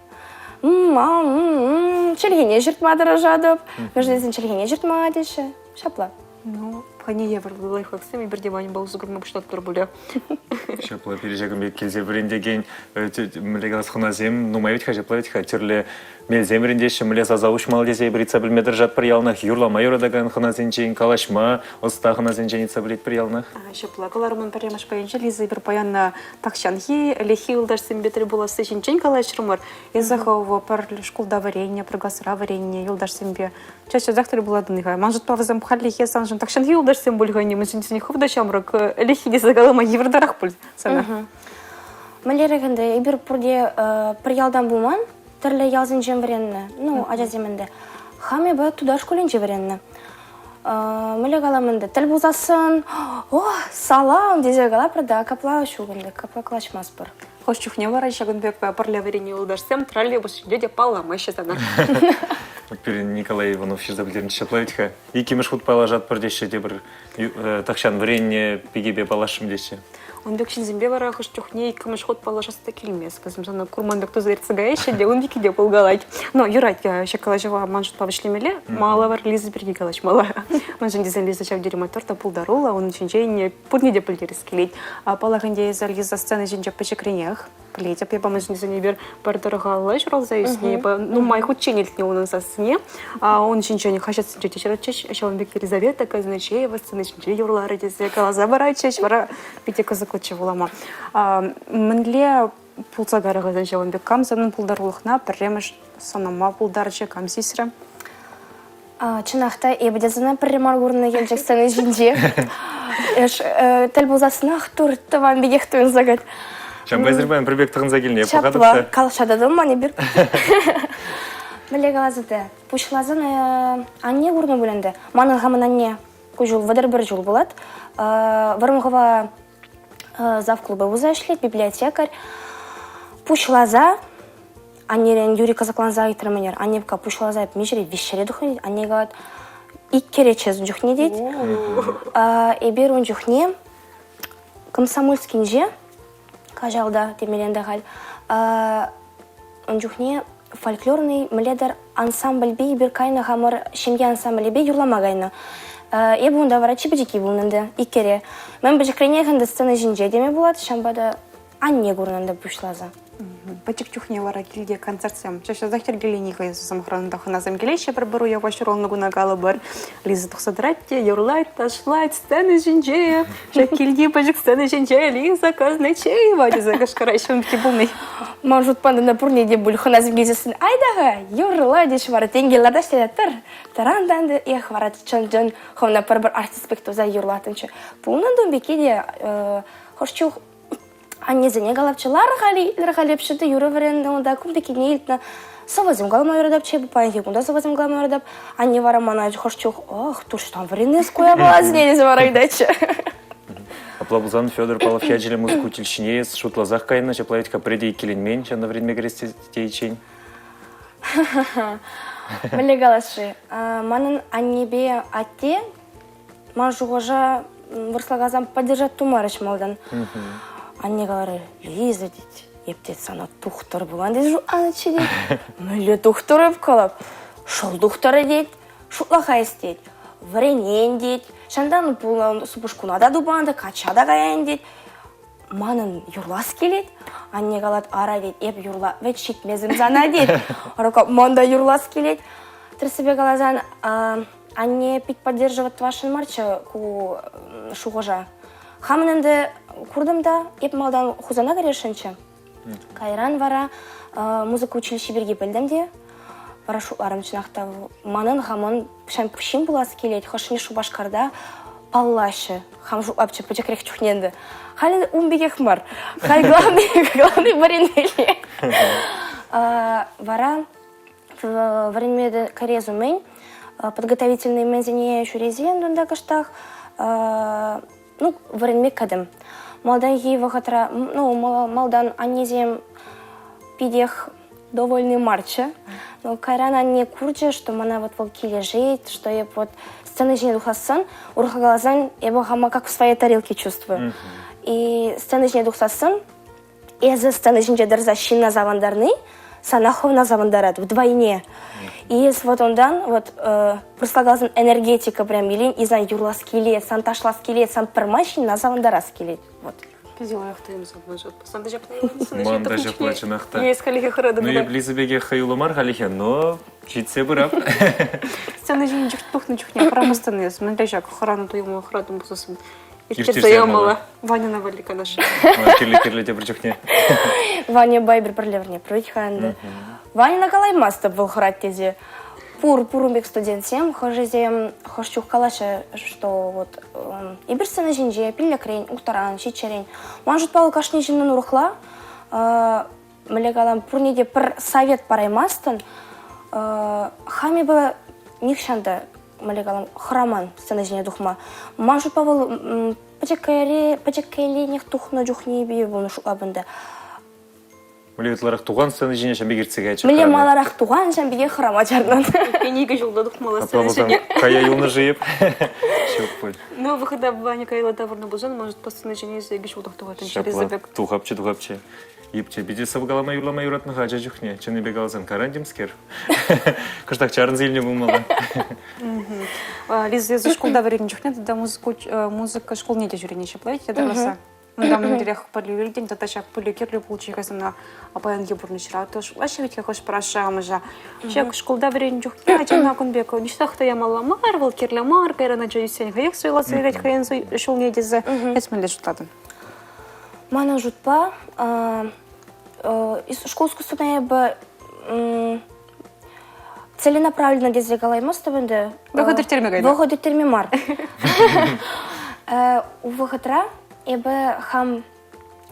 чӗлхене ҫыртма тӑрӑшатӑп. Мӗншӗн тесен чӗлхене ҫыртма теҫҫӗ. Ҫапла. Ну, Хӑйне евӗрлӗ лайфхаксем эпир те Ваньӑпа усӑ курма пуҫлатпӑр пулӗ. Ҫапла пире ҫакӑн пек килсе вӗрентекен мӗнле калас хӑнасем нумай вӗт-ха, ҫапла вӗт-ха тӗрлӗ мелсем вӗрентеҫҫӗ, мӗнле саса уҫмалла тесе эпир ыйтса пӗлме тӑрӑшатпӑр яланах. Юрлама юратакан хӑнасенчен, калаҫма ӑста хӑнасенчен ыйтса пӗлетпӗр яланах. Ҫапла кӑларӑмӑн пӗрремӗш пайӗнче Лиза эпир паян тахҫанхи ӗлӗкхи юлташсемпе тӗл пуласси ҫинчен калаҫрӑмӑр. Эсӗ хӑв пӗр шкулта вӗреннӗ, пӗр класра вӗреннӗ юлташсемпе час-часах тӗл пулатӑн-и-ха? Ман шутпа вӗсем хальлӗхе саншӑн тахҫанхи юлташсем пуль-ха ӗнтӗ, мӗншӗн тесен хӑв та ҫамрӑк, ӗлӗкхи тесе калама йывӑртарах пуль сана. Мӗнлерех ӗнтӗ, эпир пурте пӗр ялтан пулман, тӗрлӗ ялсенчен вӗреннӗ. Ну, ачасем ӗнтӗ. Хам эпӗ тутар шкулӗнче вӗреннӗ. Мӗнле калам ӗнтӗ, тӗл пулсассӑн, о, салам тесе калапӑр та, капла ҫук ӗнтӗ, капла калаҫмастпӑр. Хӑш чухне вара ҫакӑн пек пӗрле вӗреннӗ юлташсем троллейбус ҫинче те палламаҫҫӗ сана. Пирӗн Николай Иванов ҫырса пӗлтернӗччӗ ҫапла вӗт-ха. Иккӗмӗш хут паллашатпӑр теҫҫӗ тепӗр тахҫан вӗреннӗ пикепе паллашрӑм теҫҫӗ. Ун пек ҫынсемпе вара хӑш чухне иккӗмӗш хут паллашас та килмест. Вӗсем сана курман пек туса иртсе каяҫҫӗ те ун пекки те пулкалать. Но юрать, ҫак калаҫӑва ман шутпа вӗҫлемелле. Малалла вара Лиза пирки калаҫмалла. Мӗншӗн тесен Лиза ҫав тери маттур та пултаруллӑ, ун ҫинчен пурне те пӗлтерес килет. Паллах ӗнтӗ эсӗ Лиза сцена ҫинче пӗчӗкренех пӗлетӗп. Эпӗ мӗншӗн тесен эпир пӗр тӑрӑхалла ҫуралса ӳснӗ. Эпӗ нумай хутчен илтнӗ унӑн сассине. Ун ҫинчен хаҫатсенче те ҫыратчӗҫ. Ҫавӑн пек Елизавета Казначеева сцена ҫинче юрларӗ тесе каласа паратчӗҫ. Вара питӗ кӑсӑклӑччӗ вулама. Мӗнле пулса кайрӗ-ха ҫавӑн пек? Кам санӑн пултарулӑхна пӗрремӗш сӑнама пултарчӗ, кам сисрӗ? Чӑнах та, эпӗ те сана пӗрре мар курнӑ Елчӗк сцени ҫинче. Эш, тӗл пулсассӑнах тур тӑван пекех туйӑнса кать. Ҫавӑнпа эсир паян пӗр пек тӑхӑнса килнӗ, пӑхатӑп Ҫапла, калаҫса та тӑман эпир. Мӗнле каласа та, пуҫласан анне курнӑ пуль ӗнтӗ. Манӑн хамӑн анне ку ҫул 31 ҫул пулать. Вӑрӑмхӑва завклуба пулса ӗҫлет, библиотекарь. Пуҫласа аннерен Юрий кӑсӑкланса ыйтрӑм ӗнер. Анне пока пуҫласа миҫере виҫҫӗре тухнӑ. Анне калать, иккӗре ун чухне тет. Эпир ун чухне Комсомольскинче, Каҫалта темелле ӗнтӗ халь, ун чухне фольклорный мӗнле-тӗр ансамбльпе эпир кайнӑ хамӑр ҫемье ансамблӗпе юрлама кайнӑ. Эпӗ унта вара чи пӗчӗкки пулнӑ ӗнтӗ, иккӗре. Мӗн пӗчӗкренех ӗнтӗ сцена ҫинче теме пулать, ҫавӑнпа та анне курнӑ ӗнтӗ пуҫласа. Пӗчӗк чухне вара килте концертсем час-часах йӗркелени хӑй сӑмахран та хӑнасем килеҫҫӗ пӗр-пӗр уява ҫуралнӑ куна калӑпӑр. Лиза тухса тӑрать те юрлать, ташлать сцена ҫинче. Ҫак килти пӗчӗк сцена ҫинче Лиза Казначеева тесе кӑшкӑраҫҫӗ ун пирки пулни. Ман шутпа тата пурне те пуль хӑнасем килсессӗн айта-ха, юрла теҫ вара тенкел лартаҫ те тӑр, тӑран та ӗнтӗ эх вара чӑн-чӑн хӑвна пӗр-пӗр артист пек туса юрлаттӑнччӗ. Пулнӑ ун пекки те хӑш чух Аннесене калапчӗ, лар-ха, итлӗр-ха, лепшӗ те юрӑ вӗреннӗ унта, кун пеккине илтнӗ. Сӑвӑсем калама юратапчӗ, паянхи кун та сӑвӑсем калама юратап. Анне вара мана хӑш чух, ох, турштан вӗренес ку япаласене тесе вара ыйтатчӗ. Апла пулсан Федор Павлов ячӗллӗ музыка училищине эс шутласах кайнӑ, ҫапла вӗт-ха пӗрре те иккӗленмен ҫавна вӗренме кӗрес тейиччен. Мӗнле калас-ши? Манӑн аннепе атте Ман шухӑша вырӑсла каласан поддержать тумарӗҫ малтан. Анне каларӗ, Лиза тет, эп тет сана тухтӑр пулан тесе шутланӑччӗ тет. Мӗнле тухтӑр эп калап? Шӑл тухтӑрӗ тет, шутлаха эс тет, вӗренен тет, ҫантан пулнӑ супӑшкуна та тупан та качча та каян тет. Манӑн юрлас килет. Анне калать, ара тет, эп юрла, вӗт ҫитмесӗм сана тет. Ара ман та юрлас килет. Тӗрӗссипе каласан, Анне пит поддерживать тӑвасшӑн марччӗ ку шухӑша. Хамӑн ӗнтӗ куртӑм та, эп малтан Хусана кӗресшӗнччӗ. Кайран вара музыка училищи пирки пӗлтӗм те, вара шутларӑм, чӑнах та, манӑн хамӑн ҫын пулас килет, хӑшне Шупашкарта паллаҫҫӗ. Хам шутлапчӗ пӗчӗкрех чухне ӗнтӗ. Халӗ ун пекех мар. Халь главный, главный вӗренмелле. Вара вӗренме кӗрес умӗн подготовительный мӗнсене ҫӳресен тунта кӑштах ну, вӗренме кӗтӗм. Малтанхи вӑхӑтра, ну, малтан аннесем питех довольны марччӗ. Но кайран анне курчӗ, что мана вот вӑл килӗшет, что эп вот сцена ҫине тухсассӑн, урӑхла каласан, эпӗ хама как в своей тарелке чувствую. И сцена ҫине тухсассӑн, эсӗ сцена ҫинче тӑрса ҫынна савӑнтарни. сана хӑвна савӑнтарать вдвойне. И эс вот унтан вот вырӑсла каласан энергетика прям илен, и сан юрлас килет, сан ташлас килет, сан пӗрмай ҫынна савӑнтарас килет. Вот. Питӗ лайӑх туйӑмсем ман Сан та ҫапла Ман та ҫапла чӑнах та. Есть халӗхе хӑратӑн. Ну, эп Лиза пекех хӑюллӑ мар халӗхе, но ҫитсе пырап. Сцена ҫине тухнӑ чухне хӑрамастӑн эс. Мӗнле ҫак хӑранӑ туйӑма хӑратӑн пулсассӑн? Ирттерсе Ирттерсе ямалла. Ваньӑна валли канаш. Кирлӗ-кирлӗ тепӗр чухне. Ваня Байбер пӗрле вӗрне пӗрет-ха ӗнтӗ. Ваньӑна калаймастӑп вӑл хӑрать тесе. Пур, пур ун пек студентсем, хӑшӗсем хӑш чух калаҫҫӗ, что вот эпир сцена ҫинче пиллӗкрен, улттӑран, ҫиччӗрен. Ман шутпа вӑл кашни ҫыннӑн урӑхла. Мӗнле калам, пурне те пӗр совет параймастӑн. Хам эпӗ нихҫан та, мӗнле калам, хӑраман сцена ҫине тухма. Ман шутпа вӑл пӗчӗккӗленех тухнӑ чухне эпӗ пулнӑ шутлап ӗнтӗ. Мӗнле ытларах тухан сцена ҫине ҫам пек иртсе каячӗ. Мӗнле маларах тухан ҫам пекех хӑрама чарнӑ. Икӗ ҫулта тухмалла сцена ҫине. Кая юлнӑ-ши эп? Ҫук пуль. Ну, вӑхӑта Ваня каялла таврӑннӑ пулсан, может, по сцена ҫине икӗ ҫултах тухаттӑн Ҫапла, тухапчӗ, тухапчӗ. Ипче, питӗ сӑвӑ калама юрлама юратнӑ-ха ача чухне. Чӑннипе каласан, каран темскер. Кӑштах чарӑнса илнӗ пулмалла. Лиза, эсӗ шкулта вӗреннӗ чухне тата музыка шкулне те ҫӳренӗ ҫапла ятарласа? Унта мӗнлерех пӗлӳ илтӗн тата ҫак пӗлӳ кирлӗ пулчӗ-ха сана паянхи пурнӑҫра? То шутлаҫҫӗ вӗт-ха хӑш-пӗр ашшӗ-амӑшӗ. Ҫак шкулта вӗреннӗ чухне ачана кун пек ниҫтах та ямалла мар, вӑл кирлӗ мар, кайран ача ӳссен хӑех суйласа илет хӑйӗн ҫулне тесе. Эс мӗнле шутлатӑн? Манӑн шутпа, школ искусствӑна эпӗ целенаправленно тесе калаймастӑп ӗнтӗ. Вӑхӑт ирттерме кайнӑ. Вӑхӑт ирттерме мар. Вӑхӑтра эпӗ хам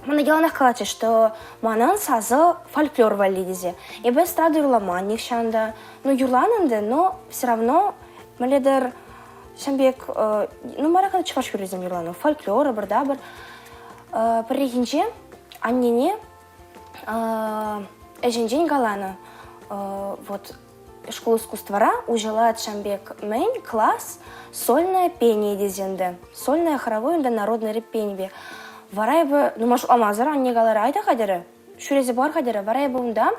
мана яланах калатчӗ, что манӑн сасӑ фольклор валли тесе. Эпӗ эстрада юрламан нихҫан та. Ну, юрланӑ ӗнтӗ, но все равно мӗнле-тӗр ҫавӑн пек нумайрах чӑваш юррисем юрланӑ. Фольклор, ӑпӑр-тапӑр. Пӗррехинче аннене ӗҫӗнчен каланӑ, вот школ искусствӑра уҫӑлать ҫавӑн пек мӗн класс сольное пение тесе ӗнтӗ. Сольное хоровое ӗнтӗ народное пение. Вара эпӗ нумай шутламасӑр анне каларӗ, айта хатӗрӗ, ҫӳресе пӑхар хатӗрӗ. Вара эпӗ унта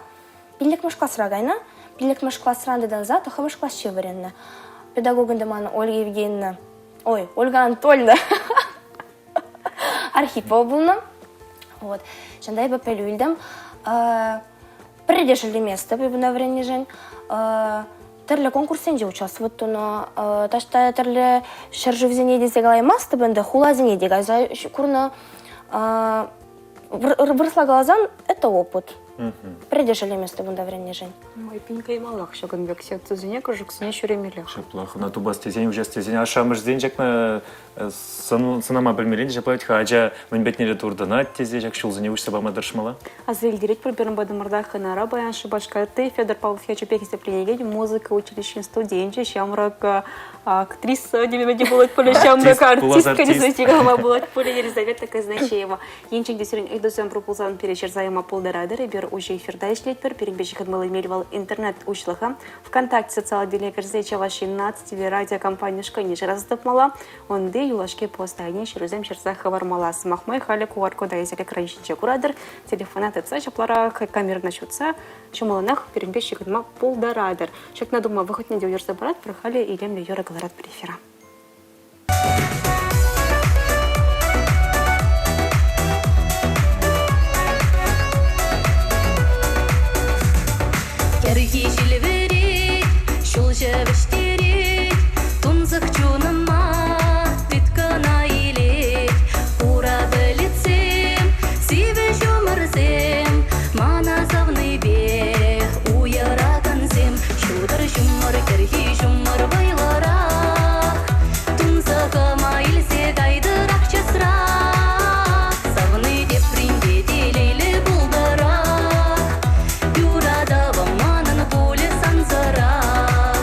пиллӗкмӗш класра кайнӑ. Пиллӗкмӗш класран тытӑнса тӑххӑрмӗш класче вӗреннӗ. Педагог ӗнтӗ ман Ольга Евгеньевна, ой, Ольга Анатольевна Архипова пулнӑ. Вот. Ҫавӑнта эпӗ пӗлӳ илтӗм. Пӗрре те шеллеместӗп эпӗ ӑна вӗреннӗшӗн. Тӗрлӗ конкурссенче участвовать тунӑ. Таҫта тӗрлӗ ҫӗршывсене тесе калаймастӑп ӗнтӗ, хуласене те кайса курнӑ. Вырӑсла каласан, это опыт. Пӗрре те шеллеместӗп унта вӗреннӗшӗн. Эппин каймаллах ҫакӑн пек секцисене, кружоксене ҫӳремеллех. Ҫаплах. Ӑна тупас тесен, уҫас тесен ашшӗ-амӑшӗсен ҫакна сӑнама пӗлмелле ҫапла вӗт-ха ача мӗн патнелле туртӑнать тесе ҫак ҫулсене уҫса пама тӑрӑшмалла. Аса илтеретпӗр, пирӗн патӑмӑрта хӑнара паян Шупашкарти Федор Павлов ячӗпе хисепленекен музыка училищин студенчӗ, ҫамрӑк актриса теме те пулать пулӗ, ҫамрӑк артистка тесе калама пулать пулӗ Елизавета Казначеева. Енчен те сирӗн ыйтусем пур пулсан пире ҫырса яма пултаратӑр. Эпир уҫӑ эфирта ӗҫлетпӗр. Пирӗнпе ҫыхӑнмалли мел вӑл интернет уҫлӑхӗ. ВКонтакте социаллӑ тӗле кӗрсе Чӑваш Ен наци телерадиокомпани ушкӑнне шыраса тупмалла. Унти юлашки пост айне ҫырусем ҫырса хӑвармалла. Сӑмах май, халӗ QR-кода эсир экран ҫинче куратӑр. Телефона тытса ҫапларах камерӑна ҫутса ҫӑмӑллӑнах пирӗнпе ҫыхӑнма пултаратӑр. Ҫакна тума вӑхӑтне те уйӑрса паратпӑр. Халӗ илемлӗ юрӑ кӑларатпӑр эфира. Кӗрхи ҫил вӗрет, ҫулҫӑ вӗҫтерет, тунсӑх чунӑма тыткӑна илет. Хура пӗлӗтсем, сивӗ ҫумӑрсем, мана савнипе уйӑракансем. Ҫутӑр ҫумӑр, кӗрхи ҫумӑр вӑйлӑрах, тунсӑхӑма илсе кайтӑрах часрах. Савни тепринпе телейлӗ пултӑрах, юратӑвӑм манӑн пулӗ сансӑрах.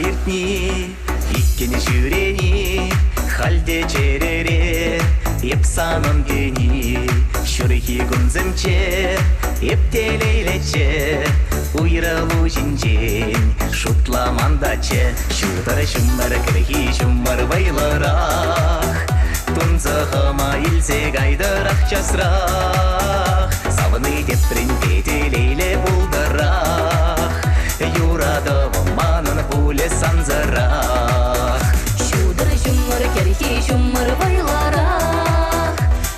иртни, иккӗн ҫӳрени, халь те чӗрере эп санӑн тени. Ҫурхи кунсемче эп телейлӗччӗ, уйрӑлу ҫинчен шутламан таччӗ. Ҫутӑр ҫумӑр, кӗрхи ҫумӑр вӑйлӑрах, тунсӑхӑма илсе кайтӑрах часрах. Савни тепринпе телейлӗ пултӑрах, юратӑвӑм манӑн пулӗ сансӑрах. Ҫутӑр ҫумӑр, кӗрхи ҫумӑр вӑйлӑрах,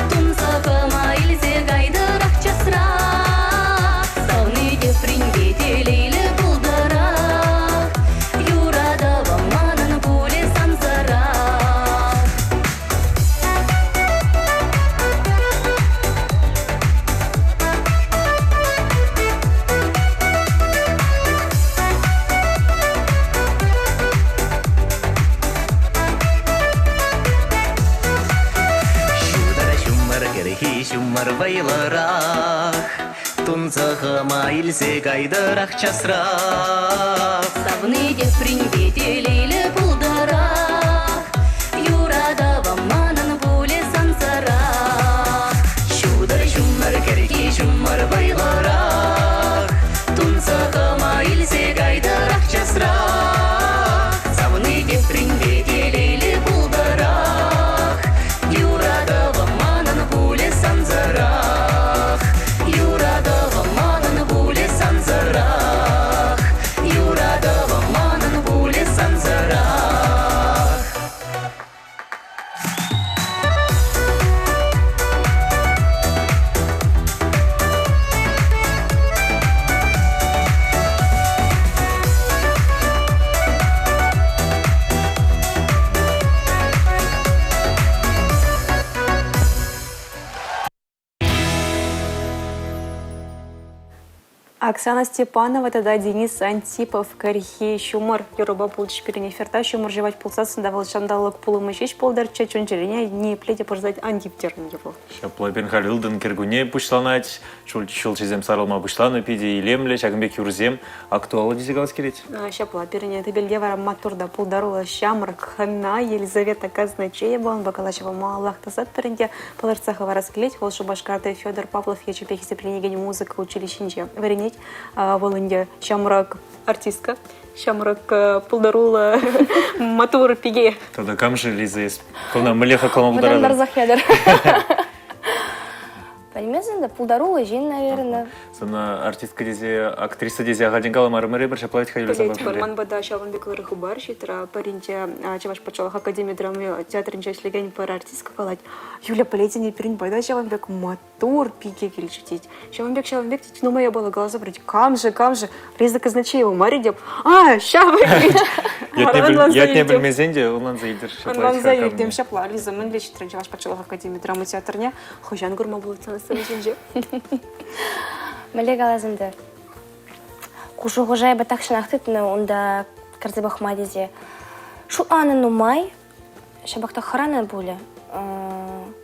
тунсӑхӑма илсе кайтӑрах часрах. Савни тепринпе телейлӗ пултӑрах, юратӑвӑм манӑн пулӗ сансӑрах. Ҫутӑр ҫумӑр, кӗрхи ҫумӑр вӑйлӑрах, Тунсӑхӑма илсе кайтӑрах часрах. Савни тепринпе телейлӗ пултӑрах, Юратӑвӑм манӑн пулӗ сансӑрах. Ҫутӑр ҫумӑр, кӗрхи ҫумӑр вӑйлӑрах, Тунсӑхӑма илсе кайтӑрах часрах. Савни тепринпе телейлӗ пултӑрах, Юратӑвӑм манӑн пулӗ сансӑрах. Юратӑвӑм манӑн пулӗ сансӑрах. Юратӑвӑм манӑн пулӗ сансӑрах. Оксана Степанова тата Денис Антипов кӗрхи ҫумӑр юрӑпа пулчӗҫ пирӗн эфирта. Ҫумӑр ҫӑвать пулсассӑн та вӑл ҫанталӑк пулӑмӗ ҫеҫ пултӑрччӗ, чун-чӗрене ниепле те пырса ан тивтернӗ вӑл. Ҫапла пирӗн халь ылтӑн кӗркунне пуҫланать, ҫулҫӑсем сарӑлма пуҫланӑ, питӗ илемлӗ, ҫакӑн пек юрӑсем актуаллӑ тесе калас килет. Ҫапла, пирӗн тӗпелте вара маттур та пултаруллӑ ҫамрӑк хӑна Елизавета Казначеева, унпа калаҫӑва малаллах тӑсатпӑр ӗнтӗ. Палӑртса хӑварас килет, вӑл Шупашкарти Федор Павлов ячӗпе хисепленекен музыка училищинче вӗренет. Вӑл ӗнтӗ ҫамрӑк артистка, ҫамрӑк пултаруллӑ маттур пике. Тата кам-ши, Лиза, эс хӑвна мӗнле хаклама пултаратӑн? Вӑтантарсах ятӑр. Пӗлмесен те пултаруллӑ ҫын, наверное. Сана артистка тесе, актриса тесе ахальтен каламарӑмӑр эпир, ҫапла вӗт-ха Юлия Пӗлетпӗр, ман пата ҫавӑн пек ырӑ хыпар ҫитрӗ. Пӗринче Чӑваш патшалӑх академи драми театрӗнче ӗҫлекен пӗр артистка калать, Юля, пӗлетӗн-и, пирӗн пата ҫавӑн пек маттур пике килчӗ тет. Ҫавӑн пек, ҫавӑн пек тет, нумай япала каласа парать. Кам-ши, кам-ши? Лиза Казначеева мар-и теп. А, ҫавӑ тет. Ятне пӗлмесен те ӑнланса илтӗр. Ӑнланса илтӗм ҫапла. Лиза, мӗнле ҫитрӗн Чӑваш патшалӑх академи драма театрне? Хӑҫан курма пулать сана сцена ҫинче? Мӗнле калас ӗнтӗ? Ку шухӑша эпӗ тахҫанах тытнӑ унта кӗрсе пӑхма тесе. Шутланӑ нумай, ҫапах та хӑранӑ пулӗ.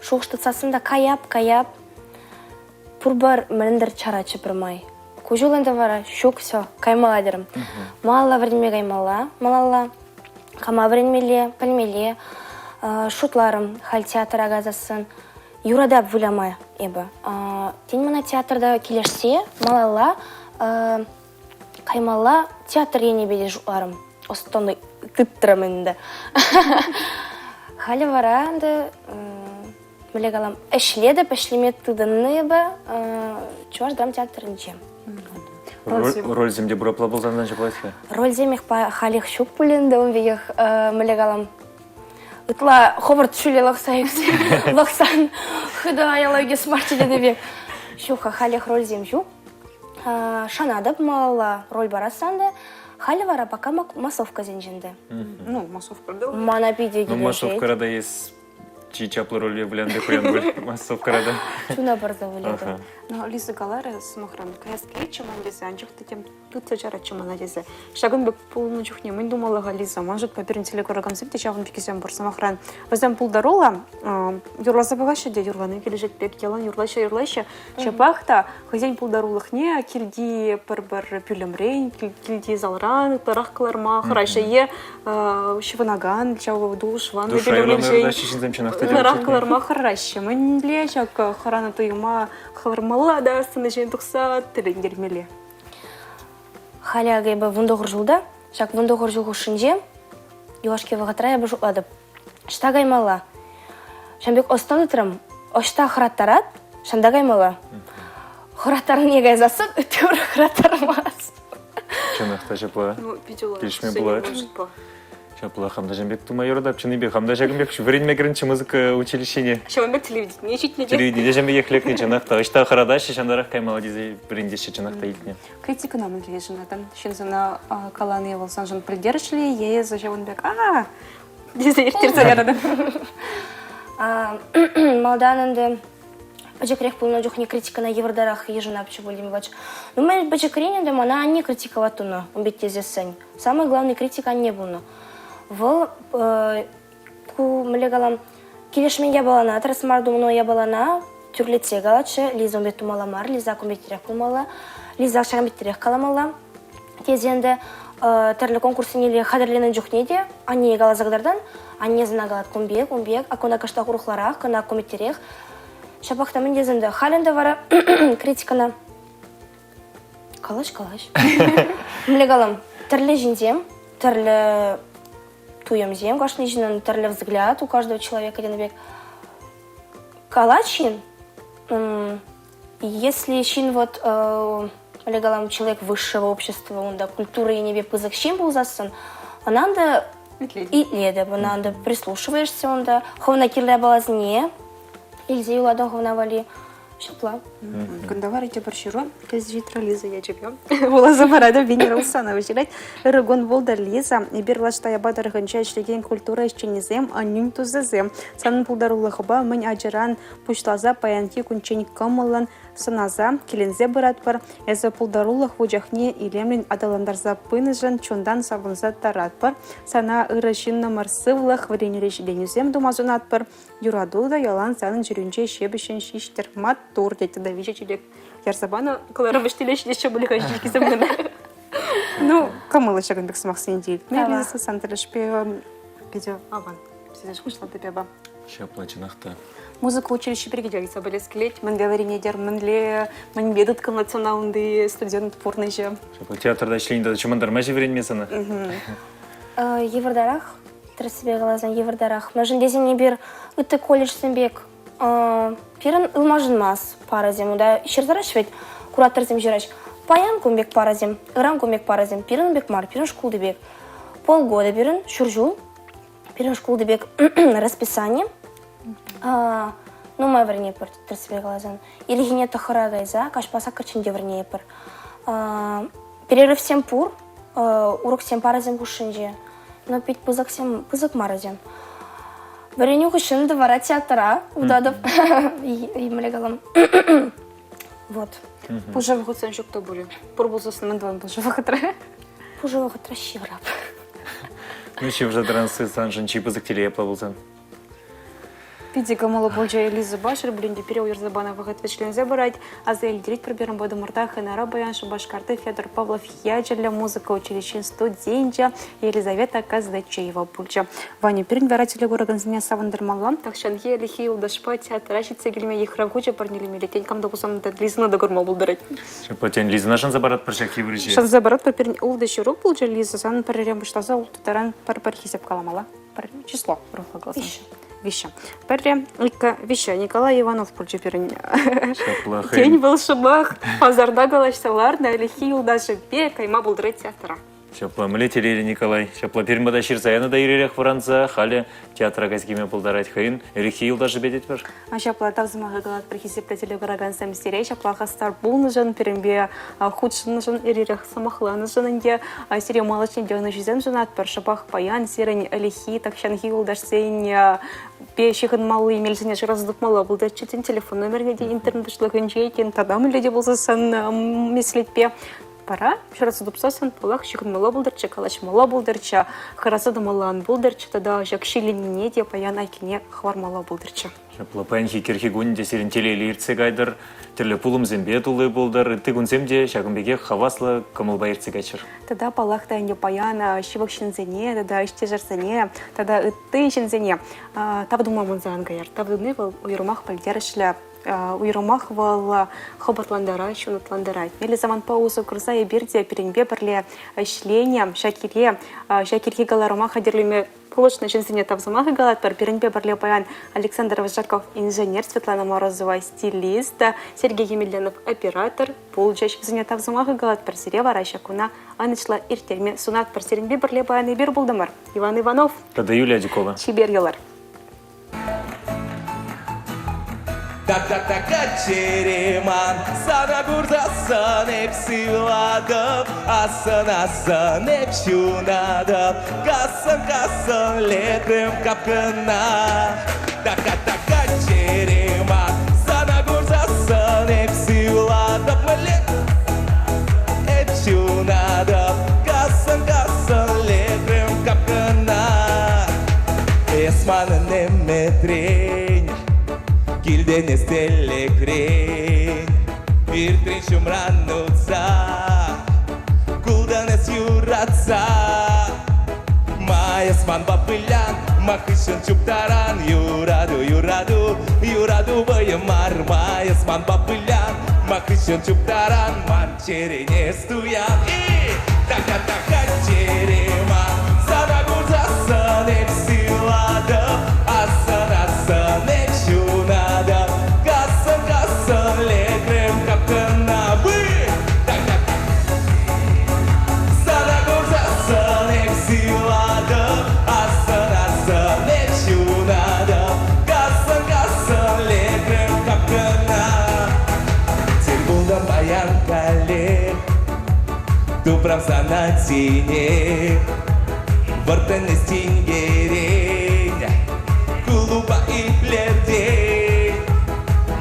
Шухӑш тытсассӑн та каяп, каяп. Пурпӗр мӗнлӗр чаратчӗ пӗрмай. Ку ҫул ӗнтӗ вара ҫук, все, каймалла терӗм. Малалла вӗренме каймалла, малалла. Кама вӗренмелле, пӗлмелле. Шутларӑм, халь театра кайсассӑн юратап выляма эпӗ. Тен, мана театрта килӗшсе малалла каймалла театр енӗпе те шутларӑм. Ӑс-тӑн тытрӑм ӗнтӗ. Халӗ вара ӗнтӗ мӗнле калам, ӗҫлетӗп, ӗҫлеме тытӑннӑ эпӗ Чӑваш драма театрӗнче. Рольсем те пур апла пулсан ҫапла-ҫке? Рольсемех халех ҫук пуль ӗнтӗ ун пекех, мӗнле калам, ытла хӑвӑрт ҫӳле лӑхса ӳксе лӑхсан хытӑ аяла ӳкес марччӗ тенӗ пек. Ҫук-ха, халех рольсем ҫук. Шанатӑп малалла роль парассан та. Халӗ вара пока массовкӑсенчен те. Ну, массовка да. Мана питӗ килӗшет. Ну, массовкӑра та есть. Чи чаплӑ роле вылянӑ пек пуян пуль массовкӑра та. Чуна парса вылятӑм. Ну, Лиза каларӗ, сӑмахран, каяс килетчӗ ман тесе, анчах та тем тытса чаратчӗ мана тесе. Ҫакӑн пек пулнӑ чухне мӗн тумалла-ха, Лиза? Ман шутпа, пирӗн телекуракансем те ҫавӑн пеккисем пур. Сӑмахран, вӗсем пултаруллӑ, юрласа пӑхаҫҫӗ те юрлани килӗшет пек, ялан юрлаҫҫӗ-юрлаҫҫӗ. Ҫапах та хӑйсен пултарулӑхне килти пӗр-пӗр пӳлӗмрен, килти залран ытларах кӑларма хӑраҫҫӗ е ҫӑвӑнакан ҫав душ, ванна пӳлӗмӗнчен ытларах кӑларма хӑраҫҫӗ. Мӗнле ҫак хӑранӑ туйӑма хӑвармалла та сцена ҫине тухса тӗлӗнтермелле? Халӗ акӑ эпӗ 19 ҫулта. Ҫак 19 ҫул хушшинче юлашки вӑхӑтра эпӗ шутлатӑп. Ӑҫта каймалла? Ҫавӑн пек ӑс-тӑн тытрӑм. Ӑҫта хӑраттарать, ҫавӑнта каймалла. Хӑраттарнине кайсассӑн ытти урӑх хӑраттармасть. Чӑнах та ҫапла. Ну, питӗ лайӑх. Килӗшме пулать. Ҫапла хам та ҫавӑн пек тума юратап. Чӑннипе хам та ҫакӑн пек вӗренме кӗрӗнччӗ музыка училищине. Ҫавӑн пек телевидение ҫитнӗ те. Телевидение ҫавӑн пекех лекнӗ чӑнах та. Ӑҫта хӑратаҫҫӗ, ҫавӑнтарах каймалла тесе вӗрентеҫҫӗ чӑнах та илтнӗ. Критикӑна мӗнле йышӑнатӑн? Ҫын сана калани вӑл саншӑн пӗлтерӗшлӗ е эсӗ ҫавӑн пек а тесе ирттерсе яратӑн? Малтан ӗнтӗ пӗчӗкрех пулнӑ чухне критикӑна йывӑртарах йышӑнапчӗ пуль тем Ну, мӗн пӗчӗкрен ӗнтӗ мана анне критиковать тунӑ, ун пек тесессӗн. Самый главный критик анне пулнӑ. Вӑл ку, мӗнле калам, килӗшмен япалана, тӗрӗс мар тунӑ япалана тӳрлетсе калатчӗ. Лиза ун пек тумалла мар, Лиза кун пектерех пулмалла, Лиза ҫакӑн пектерех каламалла тесе ӗнтӗ тӗрлӗ конкурссене хатӗрленӗ чухне те аннене каласа кӑтартан, анне сана калать кун пек, ун пек, а кунта кӑштах урӑхларах, кӑна кун пектерех. Ҫапах та мӗн тесен те, халь ӗнтӗ вара критикӑна калаҫ, калаҫ. Мӗнле калам, тӗрлӗ ҫынсем, тӗрлӗ туйӑмсем кашни ҫыннӑн тӗрлӗ взгляд у каждого человека тенӗ пек. Калать ҫын, если ҫын вот, мӗнле калам, человек высшего общества, унта культура енӗпе пысӑк ҫын пулсассӑн, ӑна та итлетӗп, ӑна та прислушиваешься унта, хӑвна кирлӗ япаласене илсе юлатӑн хӑвна валли. Ҫапла. Кунта вара тепӗр ҫыру килсе ҫитрӗ Лиза ячӗпе. Вуласа паратӑп Венера Усанова ҫырать. Ырӑ кун пултӑр, Лиза. Эпир Лаш Таяпа тӑрӑхӗнче ӗҫлекен культура ӗҫченӗсем, аннӳн тусӗсем. Санӑн пултарулӑхупа мӗн ачаран пуҫласа паянхи кунччен кӑмӑллӑн сӑнаса, киленсе пыратпӑр. Эсӗ пултарулӑх вучахне илемлӗн аталантарса пынӑшӑн чунтан савӑнса таратпӑр. Сана ырӑ ҫыннӑмӑр сывлӑх, вӗренӳре ҫитӗнӳсем тума сунатпӑр. Юрату та ялан санӑн чӗрӳнче ҫепӗҫҫӗн ҫиҫтӗр. Маттур, тет тата виҫӗ чечек ярса панӑ. Кӑларӑм ӗҫтеле ҫитеҫҫӗ пуль-ха ҫичкисем кӑна. Ну, кӑмӑллӑ ҫакӑн пек сӑмахсене те илтме, Лиза, сан тӗлӗшпе питӗ аван. Сире шухӑшлатӑп эпӗ. Ҫапла, чӑнах та. Музыка училищи пирки те ыйтса пӗлес килет. Мӗнле вӗренетӗр, мӗнле, мӗнпе тыткӑнлать сана унти студент пурнӑҫӗ? Ҫапла, театрта ӗҫлени тата чӑмӑртарма-ши вӗренме сана? Йывӑртарах. Тӗрӗссипе каласан, йывӑртарах. Мӗншӗн тесен эпир ытти колледжсем пек пирӗн ылмашӑнмас парӑсем. Унта ҫыртараҫ вӗт, кураторсем ҫыраҫ. Паян кун пек парӑсем, ыран кун пек парӑсем. Пирӗн пек мар, пирӗн шкулти пек. Полгода пирӗн, ҫур ҫул. Пирӗн шкулти пек расписани. Нумай вӗренетпӗр, тӗрӗссипе каласан. Ирхине тӑххӑра кайса каҫпа саккӑрччен те вӗренетпӗр. Перерывсем пур, уроксем парӑсем хушшинче. Но пит пысӑксем пысӑк мар вӗсем. Вӗренӳ хыҫҫӑн вара театра утатӑп. Мӗнле калам? Вот. Пушӑ вӑхӑтсем ҫук та пулӗ. Пур пулсассӑн мӗн тӑван пушӑ вӑхӑтра? Пушӑ вӑхӑтра ҫывӑрап. Ну, ҫывӑрса тӑран саншӑн чи пысӑк телей апла пулсан. Питӗ кӑмӑллӑ пулчӗ Элизӑпа ҫӗр пулин те пире уйӑрса панӑ вӑхӑт вӗҫленсе пырать. Аса илтеретпӗр пирӗн патӑмӑрта хӑнара паян Шупашкарти Федор Павлов ячӗллӗ музыка училищин студенчӗ Елизавета Казначеева пулчӗ. Ваня, пирӗн вара телекуракансене савӑнтармалла. Тахҫанхи ӗлӗкхи юлташпа театра ҫитсе килме йыхрав хучӗ парнелемелле. Тен, кам та пулсан та Лизӑна та курма пултарать. Ҫапла, тен, Лизӑна шанса паратпӑр ҫак йывӑр ӗҫе? Шанса паратпӑр. Пирӗн ултӑ ҫыру пулчӗ, Лиза. Санӑн пӗрререн пуҫласа улттӑ таран пӗр-пӗр хисеп каламалла. Пӗр число урӑхла каласан. Виҫҫӗ. Виҫҫӗ. Пӗрре, иккӗ, виҫҫӗ. Николай Иванов пулчӗ пирӗн. Ҫапла хӑй. Тен, вӑл шӑпах пасарта калаҫса ларнӑ ӗлӗкхи юлташӗпе кайма пултарать театра. Ҫапла, мӗнле телейлӗ Николай. Ҫапла пирӗн пата ҫырса янӑ та иререх вӑранса, халӗ театра кайса килме пултарать хӑйӗн ӗлӗкхи юлташӗпе тетпӗр. Ҫапла тав сӑмахӗ калатпӑр хисеплӗ телекуракансем сире ҫапла хастар пулнӑшӑн, пирӗнпе хутшӑннӑшӑн, ир-ирех сӑмахланӑшӑн ӗнтӗ сире малашне те ӑнӑҫусем сунатпӑр. Шӑпах паян сирӗн ӗлӗкхи тахҫанхи юлташсен. Пе ҫыхӑнмалли мелсене шыраса тупмалла пултӑрччӗ, тен, телефон номерне те интернет уҫлӑхӗнче, тен, тата мӗнле те пулсассӑн меслетпе. Вара шыраса тупсассӑн, паллах, ҫыхӑнмалла пултӑрччӗ, калаҫмалла пултӑрччӗ, хӑраса тӑмалла ан пултӑрччӗ тата ҫак ҫилленнине те паян айккине хӑвармалла пултӑрччӗ. Ҫапла, паянхи кӗрхи кун те сирӗн телейлӗ иртсе кайтӑр, тӗрлӗ пулӑмсемпе тулли пултӑр, ытти кунсем те ҫакӑн пекех хаваслӑ кӑмӑлпа иртсе кайччӑр. Тата, паллах та ӗнтӗ, паян ҫывӑх ҫынсене тата ӗҫтешӗрсене тата ытти ҫынсене тав тума манса ан каяр. Тав туни вӑл уйрӑмах пӗлтерӗшлӗ, уйрӑмах вӑл хӑпартлантарать, ҫунатлантарать. Меллӗ самантпа усӑ курса эпир те пирӗнпе пӗрле ӗҫленӗ ҫак ире, ҫак ирхи кӑларӑма хатӗрлеме пулӑшнӑ ҫынсене тав сӑмахӗ калатпӑр. Пирӗнпе пӗрле паян Александр Вожаков инженер, Светлана Морозова стилист, Сергей Емельянов оператор пулчӗҫ. Вӗсене тав сӑмахӗ калатпӑр. Сире вара ҫак куна ӑнӑҫлӑ ирттерме сунатпӑр. Сирӗнпе пӗрле паян эпир пултӑмӑр. Иван Иванов. Тата Юлия Адюкова. Чипер юлӑр. Така-така череман, сана курсассӑн эп сывлатӑп, ассӑн-ассӑн эп ҫунатӑп, кассӑн-кассӑн лекрӗм капкӑна. Така-така череман, сана курсассӑн эп сывлатӑп, мӗнле эп ҫунатӑп, кассӑн-кассӑн лекрӗм капкӑна. Эс манӑн ӗмӗтрен, килтен эс тӗлӗкрен, иртрен ҫумран утса, култӑн эс юратса. Ма эс манпа вылян, ма хыҫҫӑн чуптаран, юрату, юрату, юрату вӑйӑ мар. Ма эс манпа вылян, ма хыҫҫӑн чуптаран, ман чӗрене эс туян. И така-така чӗре ман, сана курсассӑн эп сывлатӑп, ассӑн-ассӑн эп ҫунатӑп, кассӑн-кассӑн лекрӗм капкӑна. Вы! Така-така Сана курсассӑн эп сывлатӑп, ассӑн-ассӑн эп ҫунатӑп, кассӑн-кассӑн лекрӗм капкӑна. Тӗл пултӑм паян каллех, тупрам сана тинех, вӑрттӑн эс тинкерен, клуба иплертен.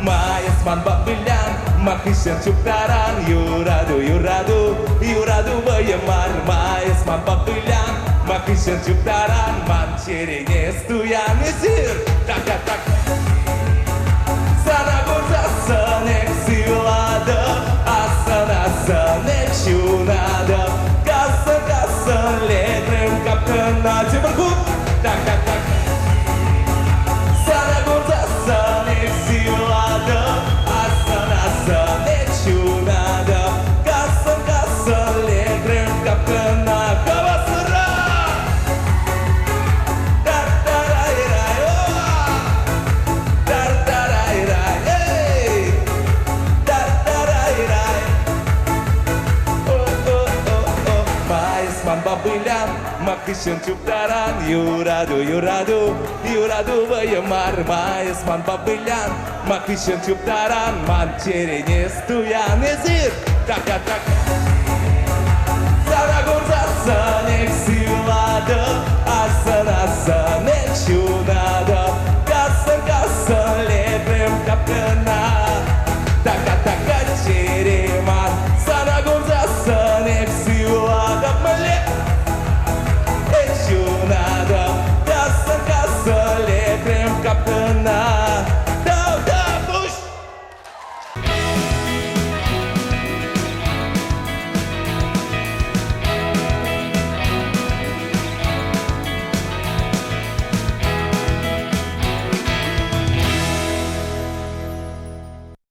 Ма эс манпа вылян, ма хыҫҫӑн чуптаран, юрату, юрату, юрату вӑйӑ мар. Ма эс манпа вылян, ма хыҫҫӑн чуптаран, ман чӗрене эс туян. Эсир так-так-так. Сана курсассӑн эп сывлатӑп, ассӑн-ассӑн эп ҫунатӑп, кассӑн-кассӑн лекрӗм капкӑна тепӗр хут. Так-так-так. Сана курсассӑн эп сывлатӑп, ассӑн-ассӑн эп ҫунатӑп, кассӑн-кассӑн лекрӗм капкӑна. Хаваслӑрах! Тар-тарай-рай, о! Тар-тарай-рай, эй! Тар-тарай-рай. О-о-о-о. Ма эс манпа вылян, ма хыҫҫӑн чуптаран, юрату, юрату, юрату вӑйӑ мар. Ма эс манпа вылян, ма хыҫҫӑн чуптаран, ман чӗрене эс туян. Эсир така-так.